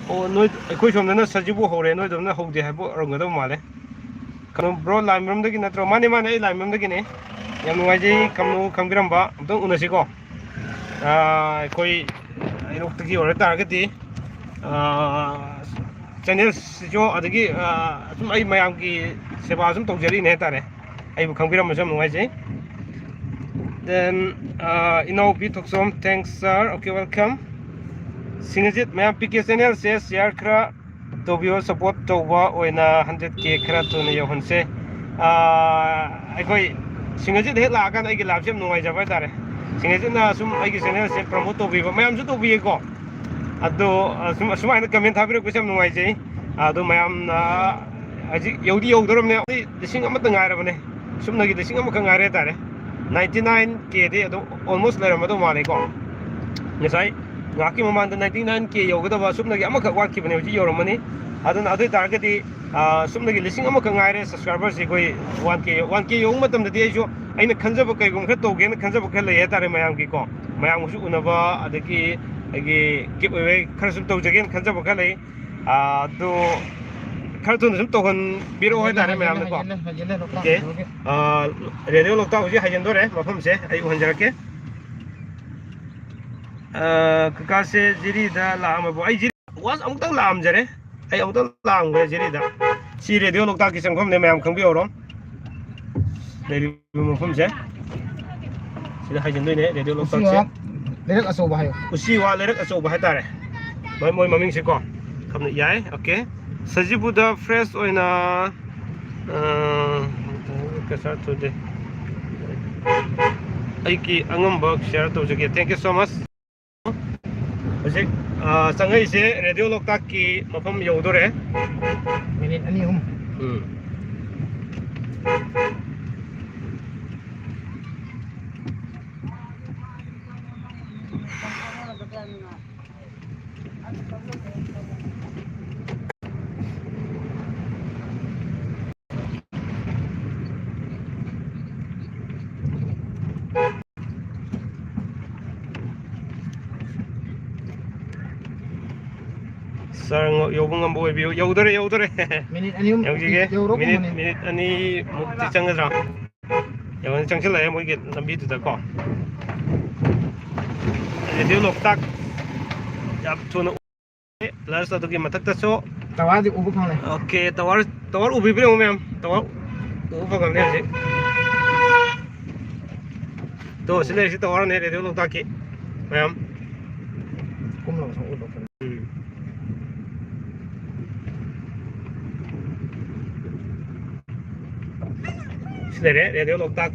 ꯑꯣ, ꯅꯣꯏ, ꯑꯩꯈꯣꯏ ꯁꯣꯝꯗꯅ ꯁꯖꯤꯕꯨ ꯍꯧꯔꯦ, ꯅꯣꯏꯗꯣꯝꯅ ꯍꯧꯗꯦ ꯍꯥꯏꯕ ꯑꯣꯏꯔꯝꯒꯗꯕ ꯃꯥꯜꯂꯦ꯫ ꯀꯩꯅꯣ, ꯕ꯭ꯔꯣ, ꯂꯥꯏꯃꯔꯝꯗꯒꯤ ꯅꯠꯇ꯭ꯔꯣ? ꯃꯥꯅꯦ, ꯃꯥꯅꯦ, ꯑꯩ ꯂꯥꯏꯃꯔꯝꯗꯒꯤꯅꯦ꯫ ꯌꯥꯝ ꯅꯨꯡꯉꯥꯏꯖꯩ, ꯀꯝꯅꯣ ꯈꯪꯕꯤꯔꯝꯕ꯫ ꯑꯝꯇꯪ ꯎꯅꯁꯤꯀꯣ꯫ ꯑꯥ, ꯑꯩꯈꯣꯏ ꯍꯩꯔꯣꯛꯇꯒꯤ ꯑꯣꯏꯔ ꯇꯥꯔꯒꯗꯤ, ꯑꯥ, ꯆꯦꯅꯦꯜꯁꯤꯁꯨ, ꯑꯗꯒꯤ, ꯑꯥ, ꯁꯨꯝ ꯑꯩ ꯃꯌꯥꯝꯒꯤ ꯁꯦꯕꯥ ꯁꯨꯝ ꯇꯧꯖꯔꯤꯅꯦ ꯍꯥꯏꯇꯥꯔꯦ꯫ ꯑꯩꯕꯨ ꯈꯪꯕꯤꯔꯝꯕꯁꯨ ꯌꯥꯝ ꯅꯨꯡꯉꯥꯏꯖꯩ꯫ Then, ꯑꯥ, ꯏꯅꯥꯎꯄꯤ ꯊꯣꯛꯆꯣꯝ, thanks sir, okay, welcome꯫ ꯁꯤꯡꯍꯖꯤꯠ, ꯃꯌꯥꯝ ꯄꯤ ꯀꯦ ꯆꯦꯅꯦꯜꯁꯦ ꯁꯤꯌꯥꯔ ꯈꯔ ꯇꯧꯕꯤꯌꯣ, ꯁꯞꯄꯣꯔꯠ ꯇꯧꯕ ꯑꯣꯏꯅ ꯍꯟꯗ꯭ꯔꯦꯠ ꯀꯦ ꯈꯔ ꯊꯨꯅ ꯌꯧꯍꯟꯁꯦ꯫ ꯑꯥ, ꯑꯩꯈꯣꯏ ꯁꯤꯡꯍꯖꯤꯠ ꯍꯦꯛ ꯂꯥꯛꯑꯀꯥꯟꯗ ꯑꯩꯒꯤ ꯂꯥꯏꯐꯁꯦ ꯌꯥꯝ ꯅꯨꯡꯉꯥꯏꯖꯕ ꯍꯥꯏꯇꯥꯔꯦ꯫ ꯁꯤꯡꯍꯖꯤꯠꯅ ꯁꯨꯝ ꯑꯩꯒꯤ ꯆꯦꯅꯦꯜꯁꯦ ꯄ꯭ꯔꯃꯣꯠ ꯇꯧꯕꯤꯕ, ꯃꯌꯥꯝꯁꯨ ꯇꯧꯕꯤꯌꯦꯀꯣ꯫ ꯑꯗꯣ, ꯑ, ꯁꯨꯝ, ꯑꯁꯨꯃꯥꯏꯅ ꯀꯃꯦꯟ ꯊꯥꯕꯤꯔꯛꯄꯁꯦ ꯌꯥꯝ ꯅꯨꯡꯉꯥꯏꯖꯩ꯫ ꯑꯗꯣ ꯃꯌꯥꯝꯅ ꯍꯧꯖꯤꯛ ꯌꯧꯗꯤ ꯌꯧꯗꯧꯔꯕꯅꯦ, ꯂꯤꯁꯤꯡ ꯑꯃꯇ ꯉꯥꯏꯔꯕꯅꯦ꯫ ꯁꯨꯞꯅꯒꯤ ꯂꯤꯁꯤꯡ ꯑꯃꯈꯛ ꯉꯥꯏꯔꯦ ꯍꯥꯏꯇꯥꯔꯦ꯫ ꯅꯥꯏꯟꯇꯤ ꯅꯥꯏꯟ ꯀꯦꯗꯤ ꯑꯗꯨꯝ almost ꯂꯩꯔꯝꯃꯗꯧ ꯃꯥꯜꯂꯦꯀꯣ꯫ ꯉꯁꯥꯏ ꯉꯥꯏꯍꯥꯛꯀꯤ ꯃꯃꯥꯡꯗ ꯅꯥꯏꯟꯇꯤ ꯅꯥꯏꯟ ꯀꯦ ꯌꯧꯒꯗꯕ ꯁꯨꯞꯅꯒꯤ ꯑꯃꯈꯛ ꯋꯥꯠꯈꯤꯕꯅꯦ, ꯍꯧꯖꯤꯛ ꯌꯧꯔꯝꯃꯅꯤ꯫ ꯑꯗꯨꯅ ꯑꯗꯨ ꯑꯣꯏ ꯇꯥꯔꯒꯗꯤ, ꯑ, ꯁꯨꯞꯅꯒꯤ ꯂꯤꯁꯤꯡ ꯑꯃꯈꯛ ꯉꯥꯏꯔꯦ subscriberꯁꯦ ꯑꯩꯈꯣꯏ ꯋꯥꯟ ꯀꯦ, ꯋꯥꯟ ꯀꯦ ꯌꯧꯕ ꯃꯇꯝꯗꯗꯤ ꯑꯩꯁꯨ ꯑꯩꯅ ꯈꯟꯖꯕ ꯀꯩꯒꯨꯝꯕ ꯈꯔ ꯇꯧꯒꯦꯅ ꯈꯟꯖꯕ ꯈꯔ ꯂꯩ ꯍꯥꯏꯇꯥꯔꯦ ꯃꯌꯥꯝꯒꯤꯀꯣ꯫ ꯃꯌꯥꯝꯒꯁꯨ ꯎꯅꯕ, ꯑꯗꯒꯤ ꯑꯩꯒꯤ giveaway ꯈꯔ ꯁꯨꯝ ꯇꯧꯖꯒꯦꯅ ꯈꯟꯖꯕ ꯈꯔ ꯂꯩ꯫ ꯑꯥ, ꯑꯗꯨ ꯈꯔ ꯊꯨꯅ ꯁꯨꯝ ꯇꯧꯍꯟꯕꯤꯔꯛꯑꯣ ꯍꯥꯏꯇꯥꯔꯦ ꯃꯌꯥꯝꯅꯀꯣ꯫ ꯍꯥꯏꯖꯤꯜꯂꯦ, ꯍꯥꯏꯖꯤꯜꯂꯦ, ꯂꯣꯛꯇꯥꯛ ꯑꯣꯀꯦ꯫ ꯌꯧꯔꯒꯦ꯫ ꯑꯥ, ꯔꯦꯗꯤꯑꯣ ꯂꯣꯛꯇꯥꯛ ꯍꯧꯖꯤꯛ ꯍꯥꯏꯖꯤꯟꯗꯣꯔꯦ ꯃꯐꯝꯁꯦ, ꯑꯩ ꯎꯍꯟꯖꯔꯛꯀꯦ꯫ ꯑꯥ, ꯀꯀꯥꯁꯦ ꯖꯤꯔꯤꯗ ꯂꯥꯛꯑꯝꯃꯕꯣ? ꯑꯩ ꯖꯤꯔꯤ once ꯑꯃꯨꯛꯇꯪ ꯂꯥꯛꯑꯝꯖꯔꯦ꯫ ꯑꯩ ꯑꯃꯨꯛꯇꯪ ꯂꯥꯛꯑꯝꯈ꯭ꯔꯦ ꯖꯤꯔꯤꯗ꯫ ꯁꯤ ꯔꯦꯗꯤꯑꯣ ꯂꯣꯛꯇꯥꯛꯀꯤ ꯆꯪꯐꯝꯅꯦ, ꯃꯌꯥꯝ ꯈꯪꯕꯤꯍꯧꯔꯣ꯫ ꯂꯩꯔꯤꯕ ꯃꯐꯝꯁꯦ ꯁꯤꯗ ꯍꯥꯏꯖꯤꯟꯗꯣꯏꯅꯦ, ꯔꯦꯗꯤꯑꯣ ꯂꯣꯛꯇꯥꯛꯁꯦ꯫ ꯎꯆꯤꯋꯥ ꯂꯩꯔꯛ ꯑꯆꯧꯕ ꯍꯥꯏꯌꯣ꯫ ꯎꯆꯤꯋꯥ ꯂꯩꯔꯛ ꯑꯆꯧꯕ ꯍꯥꯏꯇꯥꯔꯦ꯫ ꯃꯣꯏ, ꯃꯣꯏ ꯃꯃꯤꯡꯁꯦꯀꯣ꯫ ꯈꯪꯅ ꯌꯥꯏ, ꯑꯣꯀꯦ꯫ ꯁꯖꯤꯕꯨꯗ fresh ꯑꯣꯏꯅ, ꯑ, ꯀꯁꯥꯔ ꯊꯨꯗꯦ꯫ ꯑꯩꯒꯤ ꯑꯉꯝꯕ share ꯇꯧꯖꯒꯦ꯫ Thank you so much꯫ ꯍꯧꯖꯤꯛ, ꯑ, ꯆꯪꯉꯛꯏꯁꯦ ꯔꯦꯗꯤꯑꯣ ꯂꯣꯛꯇꯥꯛꯀꯤ ꯃꯐꯝ ꯌꯧꯗꯣꯔꯦ꯫ ꯃꯤꯅꯤꯠ ꯑꯅꯤ ꯑꯍꯨꯝ꯫ ꯎꯝ꯫ ꯁꯥꯔ, ꯌꯧꯕ ꯉꯝꯕ ꯑꯣꯏꯕꯤꯌꯨ꯫ ꯌꯧꯗꯣꯔꯦ, ꯌꯧꯗꯣꯔꯦ꯫ ꯃꯤꯅꯤꯠ ꯑꯅꯤ ꯑꯍꯨꯝ ꯌꯧꯁꯤꯒꯦ꯫ ꯌꯧꯔꯛꯑꯣ, ꯃꯤꯅꯤꯠ, ꯃꯤꯅꯤꯠ꯫ ꯃꯤꯅꯤꯠ ꯑꯅꯤꯃꯨꯛꯇꯤ ꯆꯪꯒꯗ꯭ꯔꯥ? ꯌꯧꯔꯅꯤ, ꯆꯪꯁꯤꯜꯂꯛꯑꯦ ꯃꯣꯏꯒꯤ ꯂꯝꯕꯤꯗꯨꯗꯀꯣ꯫ ꯔꯦꯗꯤꯑꯣ ꯂꯣꯛꯇꯥꯛ ꯌꯥꯝ ꯊꯨꯅ ꯎ-, ꯄ꯭ꯂꯁ ꯑꯗꯨꯒꯤ ꯃꯊꯛꯇꯁꯨ ꯇꯋꯥꯔꯗꯤ ꯎꯕ ꯐꯪꯂꯦ꯫ ꯑꯣꯀꯦ, ꯇꯋꯥꯔ, ꯇꯋꯥꯔ ꯎꯕꯤꯕ꯭ꯔꯥ ꯌꯦꯡꯉꯨ ꯃꯌꯥꯝ, ꯇꯋꯥꯔ ꯎꯕ ꯐꯪꯉꯝꯅꯤ ꯍꯧꯖꯤꯛ꯫ ꯇꯣ, ꯁꯤ ꯂꯩꯔꯤꯁꯤ ꯇꯋꯥꯔꯅꯦ ꯔꯦꯗꯤꯑꯣ ꯂꯣꯛꯇꯥꯛꯀꯤ ꯃꯌꯥꯝ꯫ ꯀꯨꯝꯂꯒ ꯁꯨꯝ ꯎꯠꯂꯣ꯫ ꯎꯝ꯫ ꯁꯤ ꯂꯩꯔꯦ, ꯔꯦꯗꯤꯑꯣ ꯂꯣꯛꯇꯥꯛ꯫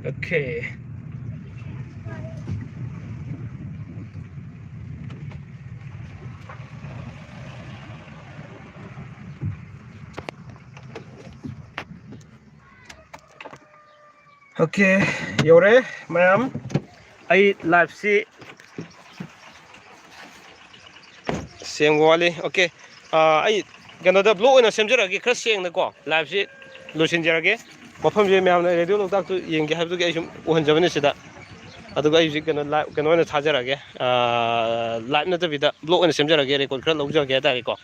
ꯑꯣꯀꯦ꯫ ꯑꯣꯀꯦ, ꯌꯧꯔꯦ ꯃꯌꯥꯝ꯫ ꯑꯩ ꯂꯥꯏꯐꯁꯤ ꯁꯦꯡꯕ ꯋꯥꯠꯂꯤ꯫ ꯑꯣꯀꯦ, ꯑꯥ, ꯑꯩ ꯀꯩꯅꯣꯗ ꯕ꯭ꯂꯣꯛ ꯑꯣꯏꯅ ꯁꯦꯝꯖꯔꯛꯑꯒꯦ, ꯈꯔ ꯁꯦꯡꯅꯀꯣ ꯂꯥꯏꯐꯁꯤ ꯂꯣꯏꯁꯤꯟꯖꯔꯒꯦ꯫ ꯃꯐꯝꯁꯦ ꯃꯌꯥꯝꯅ ꯔꯦꯗꯤꯑꯣ ꯂꯣꯛꯇꯥꯛꯇꯨ ꯌꯦꯡꯒꯦ ꯍꯥꯏꯕꯗꯨꯒꯤ ꯑꯩ ꯁꯨꯝ ꯎꯍꯟꯖꯕꯅꯤ ꯁꯤꯗ꯫ ꯑꯗꯨꯒ ꯑꯩ ꯍꯧꯖꯤꯛ ꯀꯩꯅꯣ ꯂꯥꯏ-, ꯀꯩꯅꯣ ꯑꯣꯏꯅ ꯊꯥꯖꯔꯛꯑꯒꯦ, ꯑꯥ, ꯂꯥꯏꯚ ꯅꯠꯇꯕꯤꯗ ꯕ꯭ꯂꯣꯛ ꯑꯣꯏꯅ ꯁꯦꯝꯖꯔꯛꯑꯒꯦ, ꯔꯦꯀꯣꯔꯗ ꯈꯔ ꯂꯧꯖꯔꯒꯦ ꯍꯥꯏꯇꯥꯔꯦꯀꯣ꯫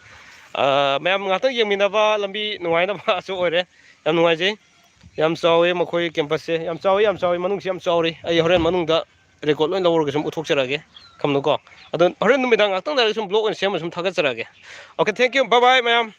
ꯑꯥ, ꯃꯌꯥꯝ ꯉꯥꯛꯇꯪ ꯌꯦꯡꯃꯤꯟꯅꯕ ꯂꯝꯕꯤ ꯅꯨꯡꯉꯥꯏꯅꯕꯁꯨ ꯑꯣꯏꯔꯦ꯫ ꯌꯥꯝ ꯅꯨꯡꯉꯥꯏꯖꯩ꯫ ꯌꯥꯝ ꯆꯥꯎꯋꯦ ꯃꯈꯣꯏ ꯀꯦꯝꯄꯁꯁꯦ꯫ ꯌꯥꯝ ꯆꯥꯎꯋꯦ, ꯌꯥꯝ ꯆꯥꯎꯋꯦ꯫ ꯃꯅꯨꯡꯁꯤ ꯌꯥꯝ ꯆꯥꯎꯔꯦ꯫ ꯑꯩ ꯍꯣꯔꯦꯟ ꯃꯅꯨꯡꯗ ꯔꯦꯀꯣꯔꯗ ꯂꯣꯏ ꯂꯧꯔꯒ ꯁꯨꯝ ꯎꯠꯊꯣꯛꯆꯔꯛꯑꯒꯦ꯫ ꯈꯝꯅꯨꯀꯣ꯫ ꯑꯗꯣ ꯍꯣꯔꯦꯟ ꯅꯨꯃꯤꯗꯥꯡ ꯉꯥꯛꯇꯪ ꯂꯩꯔꯒ ꯁꯨꯝ ꯕ꯭ꯂꯣꯛ ꯑꯣꯏꯅ ꯁꯦꯝꯃ ꯁꯨꯝ ꯊꯥꯒꯠꯆꯔꯛꯑꯒꯦ꯫ Okay, thank you꯫ Bye bye, ꯃꯌꯥꯝ꯫